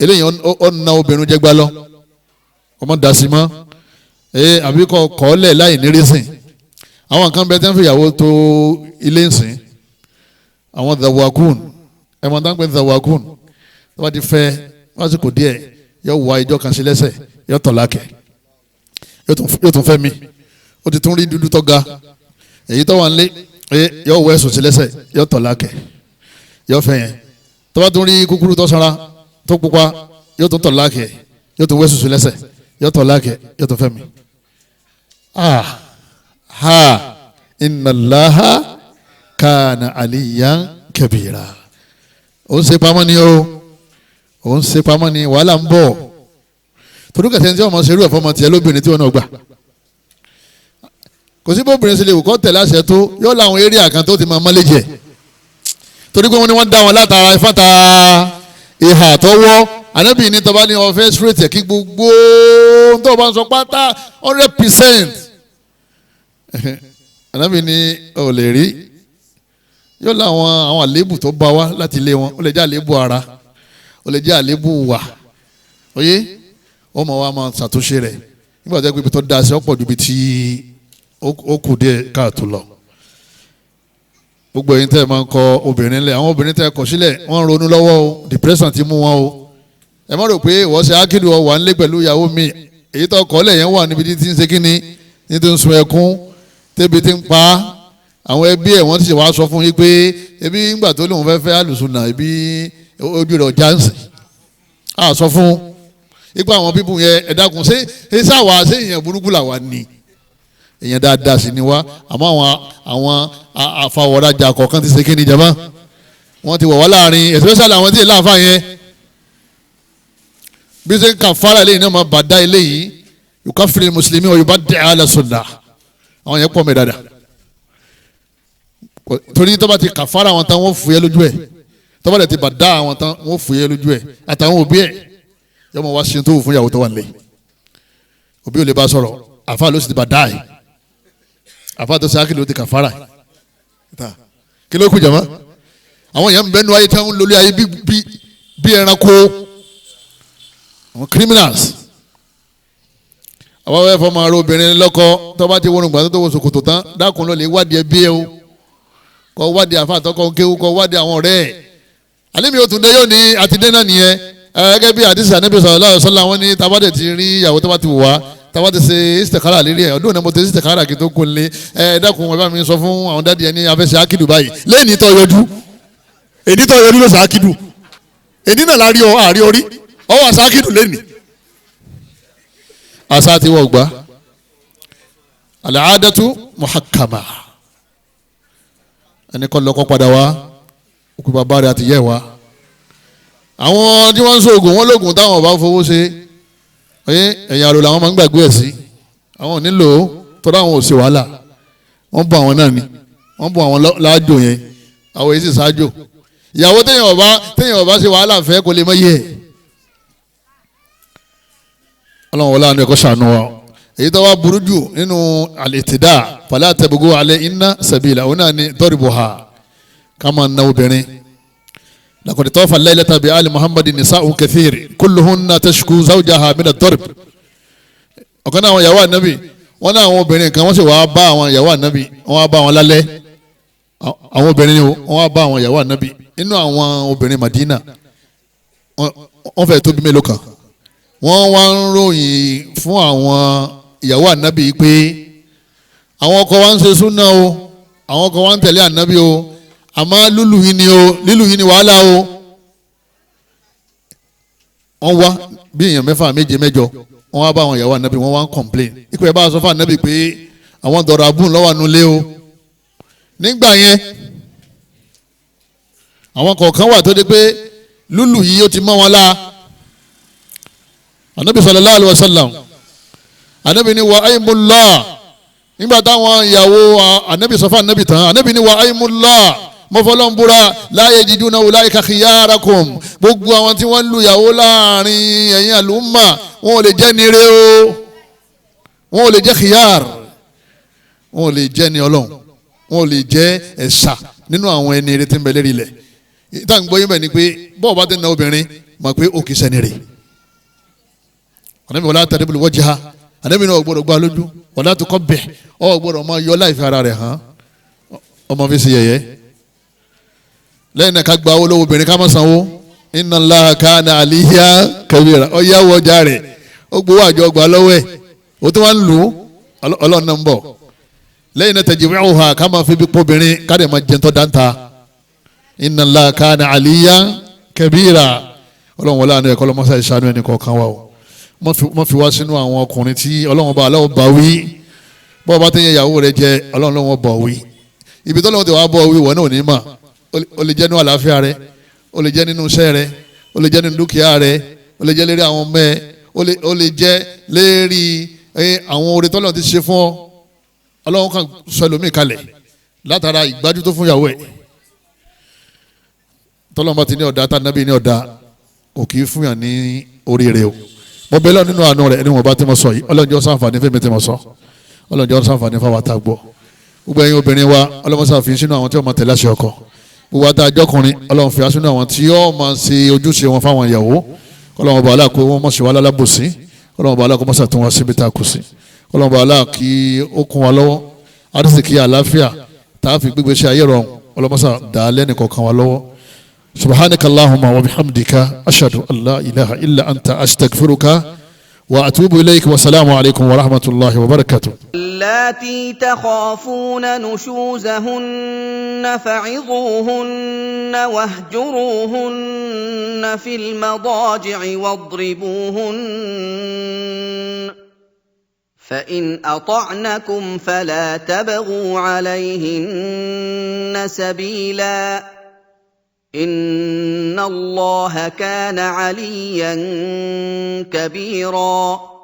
Eléyìí ó na obìnrin jẹgba lọ, ọmọ dasi mọ́, àbí kọ́ kọ́lẹ̀ láì nírìsìn. Àwọn kan bẹ tẹ́ ń fìyàwó tó ilé ń sìn, àwọn zawakun, ẹ̀ mọ̀ tán pé zawakun, tó bá ti fẹ́ lásìkò díẹ̀ yóò wá ìjọ kan sí lẹ́sẹ̀, Yóò tọ̀ lákẹ́, yóò tún fẹ́ mi. Ó ti tún rí dúdú tó ga, èyí tó wà ń lé yóò wọ ẹ̀sùn sí lẹ́sẹ̀, yóò tọ̀ lákẹ́, yóò fẹ́ yẹn. Tó bá tún rí kúkúrú tó sanra tó pupa, yóò tún tọ̀ lákẹ́, yóò tún wọ ẹ̀sùn sí lẹ́sẹ̀, yóò tọ̀ lákẹ́, yóò tún fẹ́ mi. Ah ha, inna Allaha kana aliyan kabira. Ó ń ṣe pamọ́ ni o, ó ń ṣe pamọ́ ni, wàhálà ń bọ̀. Torí kẹsẹ̀ ní tí wọ́n mọ̀ ṣerú ẹ̀fọ́ ọmọ tiẹ̀ lóbìnrin tí wọ́n náà gbà. Kò sí bóbìnrin ṣe lè wò kọ́ tẹ̀lé àṣẹ tó, yóò láwọn eré kan tó ti máa mọ́lé jẹ. Torí pé wọ́n ní wọ́n dá wọn látara ìfáta ìhà tọwọ́. Ànábì ní tọ́ba ní ọ̀fẹ́ straight kí gbogbo tó bá ń sọ pátá 100%. Ànábì ní ò lè rí. Yóò láwọn àwọn àléébù tó bá wá láti ilé wọn. Ó lè jẹ́ àléébù ara, ó lè jẹ́ àléébù wà. Oyé, ó mọ̀ wá máa ṣàtúnṣe rẹ̀. Nígbà tó yẹ pé ibi tó da sí ọ̀pọ̀ ju ibi tí ó kù díẹ̀ káàtó lọ. Gbogbo ẹ̀yin tẹ́ ẹ máa ń kọ obìnrin lẹ̀, àwọn obìnrin tẹ́ ẹ kọ̀ sílẹ̀, wọ́n ń ronú lọ́wọ́ o, depression ti mú wọn o. Ẹ má rò pé ìwọ ṣe ákìlù ọ wà nílé pẹ̀lú ìyàwó mi, èyí tó kọ́ lẹ̀ yẹn wà níbi tí ń ṣe kíni, ní tó ń sun ẹkún, tébi tí ń pa á. Àwọn ẹbí ẹ̀ wọ́n ti ṣe wá sọ fún yín pé ebi ńgbà tó lóun fẹ́ fẹ́ àlùsùnà, ebi ojú rẹ̀ ọjà ń sìn. Á sọ fún ipa àwọn pípù yẹn, ẹ dákun, ṣé ṣáwa ṣé èèyàn burúkú làwa ni? Èèyàn dáadáa sì ni wá. Àmọ́ àwọn àfàwọ̀rajà kọ̀ọ̀kan ti ṣe kí ni jama, wọ́n ti wọ̀ wá láàrin, especially àwọn tí èèyàn láàfà yẹn. Bí ṣe ń kà fara eléyìí náà máa bàdá eléyìí, yukafiri mùsùlùmí wa yubaddi ala sunnah. Àwọn yẹn pọ̀ mẹ́ dáadáa. Torí tó bá ti kà fara àwọn tán, wọ́n fúyẹ́ lójú ẹ̀. Tó bá dẹ̀ ti bàdá àwọn tán, wọ́n fúyẹ́ lójú ẹ̀. Àtàwọn òbí ẹ̀ yọmọ wá ṣe tó wù fún ìyàwó tó wà nílé. Òbí ò lè bá sọ̀rọ̀, àfa ló sì ti bàdá ẹ̀. Àfa tó ṣe ákìlì ó ti kàfàrà. Kí ló kù jàmá? Àwọn èèyàn ń bẹnu ayé tí wọ́n ń lólé ayé bí ẹranko, àwọn criminals. Àwọn afẹ́fọ́ máa ro obìnrin lọ́kọ tó bá ti wọnú gbàtó tó wọ ṣòkòtò tán, dákun ló lè wádìí ẹbí ẹ o, kọ wádìí àfa àtọkọ kéwú, kọ wádìí àwọn ọ̀rẹ́ ẹ̀. Àlẹ́ mi ò tún dé yóò ní àtidé náà nìyẹn. Gẹ́gẹ́ bí àdìsí Ànábì sallallahu alaihi wasallam, wọ́n ní tabadẹ̀ ti rí ìyàwó tó bá ti wù wá, tàbá ti ṣe istikara lérí ẹ, ọdún náà mo ti ṣe istikara kí n tó kún lé. Ẹ dákun, ẹ bá mi sọ fún àwọn dádì ẹ ní afẹsẹ akidu báyìí lẹ́yìn tó yọjú, èyí tó yọjú ló ṣe akidu, èyí náà la rí ọ àrí orí ọwọ́ àṣà akidu lẹ́nìí. Àṣà ti wọ̀ gbá al-aadatu muhakkama, ẹni kọ́ lọ́kọ́ padà wá òkú bàbá rẹ̀ àti yẹ̀ wá. Àwọn tí wọ́n ń sọ ògùn wọn lóògùn táwọn ò bá fowó ṣe, ẹ̀yìn àrò làwọn máa ń gbàgbé ẹ̀ sí. Àwọn ò nílò tọ́lá, àwọn ò ṣe wàhálà, wọ́n bọ̀ àwọn náà ni, wọ́n bọ̀ àwọn láàjò yẹn, àwọn èyí sì ṣáájò. Ìyàwó téèyàn ọba ṣe wàhálà fẹ́ kò lè mọ yẹ. Ọlọ́run wọlé àánú ẹ̀kọ́ ṣàánú wa. Èyí tó wá burú jù nínú al-i'tida fala tabghu alayhinna sabila, òun náà ni daribuha, ká máa na obìnrin. لقد طاف الليلة بآل محمد نساء كثير كلهن تشكو زوجها من الضرب. Ọ̀kan náà àwọn ìyàwó ànábì, wọ́n náà àwọn obìnrin kan, wọ́n sì wáá bá àwọn ìyàwó ànábì, wọ́n wá bá wọn lálẹ́. Àwọn obìnrin ni wọ́n wá bá àwọn ìyàwó ànábì nínú àwọn obìnrin Madina, wọ́n fẹ́ẹ́ tó bí mélòó kan. Wọ́n wá ń ròyìn fún àwọn ìyàwó ànábì pé àwọn ọkọ wa ń ṣe súnà o, àwọn ọkọ wa ń tẹ̀lé ànábì o, àmọ́ lúlù yìí ni o, lílù yìí ni wàhálà o. Wọ́n wá bí èèyàn mẹ́fà méje mẹ́jọ, wọ́n wá bá àwọn ìyàwó ànábì, wọ́n wá ń complain ikú ẹ̀ bá a sọ fún ànábì pé àwọn dọ̀rọ̀ abúlé lọ́wọ́ ànulẹ̀ o. Nígbà yẹn àwọn kọ̀ọ̀kan wà tó dé pé lúlù yìí ó ti mọ́ wọn lá. Ànábì sallallahu alaihi wasallam, ànábì ní wa aymullah. Nígbà táwọn ìyàwó ànábì sọ fún ànábì tán, ànábì ní wa aymullah, mọ́fọ́lọ́nbúra la yajiduna ulaika khiyarakum. Gbogbo àwọn tí wọ́n ń lu ìyàwó láàrin ẹ̀yin àlùmà, wọn ò lè jẹ́ ní ire o, wọn ò lè jẹ́ khiyar, wọn ò lè jẹ́ ní ọlọ́run, wọn ò lè jẹ́ ẹ̀ṣà nínú àwọn ẹni ire tí ń bẹ lérí ilẹ̀. Ìtàn gbọ́ yín bẹ̀ ni pé bọ́ọ̀ bá ti na obìnrin mọ̀ pé ó kì í ṣẹni rè. Ànábì wala tadribul wajha, ànábì náà ò gbọ́dọ̀ gbá lójú, wala tuqabbih, ò gbọ́dọ̀ máa yọ láìfi ara rẹ̀ hàn, ọmọ fi ṣe yẹ̀yẹ́. Lẹ́yìn náà ká gba owó lọ́wọ́ obìnrin ká má sanwó. Inna Allaha kana aliyyan kabira. Ọ̀yáwó ọjà rẹ̀ Ó gbowó àjọ gbà lọ́wọ́ ẹ̀, ó tún wá ń lù ú. Ọlọ́run náà ń bọ̀. Lẹ́yìn náà tẹ̀jìwé ọ̀hà ká máa fi bí pọ́bìnrin ká dẹ̀ máa jẹun tó dáńtà. Inna Allaha kana aliyyan kabira. Ọlọ́run wọlé àánú ẹ̀kọ́ lọ́mọ́sá ìṣàánú ẹnì kọ̀ọ̀kan wa o. Má fi wá sínú àwọn ọkùnrin tí Ọlọ́run bá aláwọ̀ bá wí. Bọ́ọ̀ bá tẹ̀yẹ ìyàwó rẹ jẹ, Ọlọ́run ló wọ́n bọ̀ wí. Ibi tọ́lọ́run ti wá bọ̀ wí wọ́n náà ò ní mà. Ó lè jẹ́ nínú àlàáfíà rẹ, ó lè jẹ́ nínú iṣẹ́ rẹ, ó lè jẹ́ nínú dúkìá rẹ, ó lè jẹ́ lérí àwọn ọmọ ẹ, ó lè jẹ́ lérí àwọn oore tọ́lọ́run ti ṣe fún ọ. Ọlọ́run kan sọ ẹlòmíì kalẹ̀ látara ìgbájú tó fún ìyàwó ẹ̀. Tọ́lọ́run bá ti ní ọ̀dà, tànàbí ní ọ̀dà, kò kì í fún yàn ní oríire o. Mo bẹ̀ lọ nínú àánú rẹ̀ ẹni wọ́n bá ti mọ̀ sọ yìí. Ọlọ́run jọ̀ọ́ ṣàǹfààní fẹ́mi ti mọ̀ sọ. Ọlọ́run jọ̀ọ́ ṣàǹfààní fáwọn àtàgbọ́. Gbogbo ẹ̀yin obìnrin wa, Ọlọ́run ṣàfihàn sínú àwọn tí wọ́n máa tẹ̀lé àṣẹ ọkọ. Gbogbo àtàjọkùnrin, Ọlọ́run fi sínú àwọn tí yóò máa ṣe ojúṣe wọn fáwọn ìyàwó. Ọlọ́run bá aláàkó wọn mọ̀ sí wa lálábòsí. Ọlọ́run bá aláàkó mọ̀sà tún wá síbi tá a kù sí. Ọlọ́run bá aláàkí ó kún wa lọ́wọ́. Àdìsíkí àlàáfíà tá a fi gbégbé ṣe ayé rọrùn. Ọlọ́run mọ̀sà dà á lẹ́nì kọ̀ọ̀kan wa lọ́wọ́. Subhanaka Allahumma wa bihamdika ashhadu an la ilaha illa anta astaghfiruka wa atubu ilayk wa salaamu alaykum wa rahmatullahi wa barakatuh. اللاتي تخافون نشوزهن فعظوهن واهجروهن في المضاجع واضربوهن، فإن أطعنكم فلا تبغوا عليهن سبيلا، إن الله كان عليا كبيرا.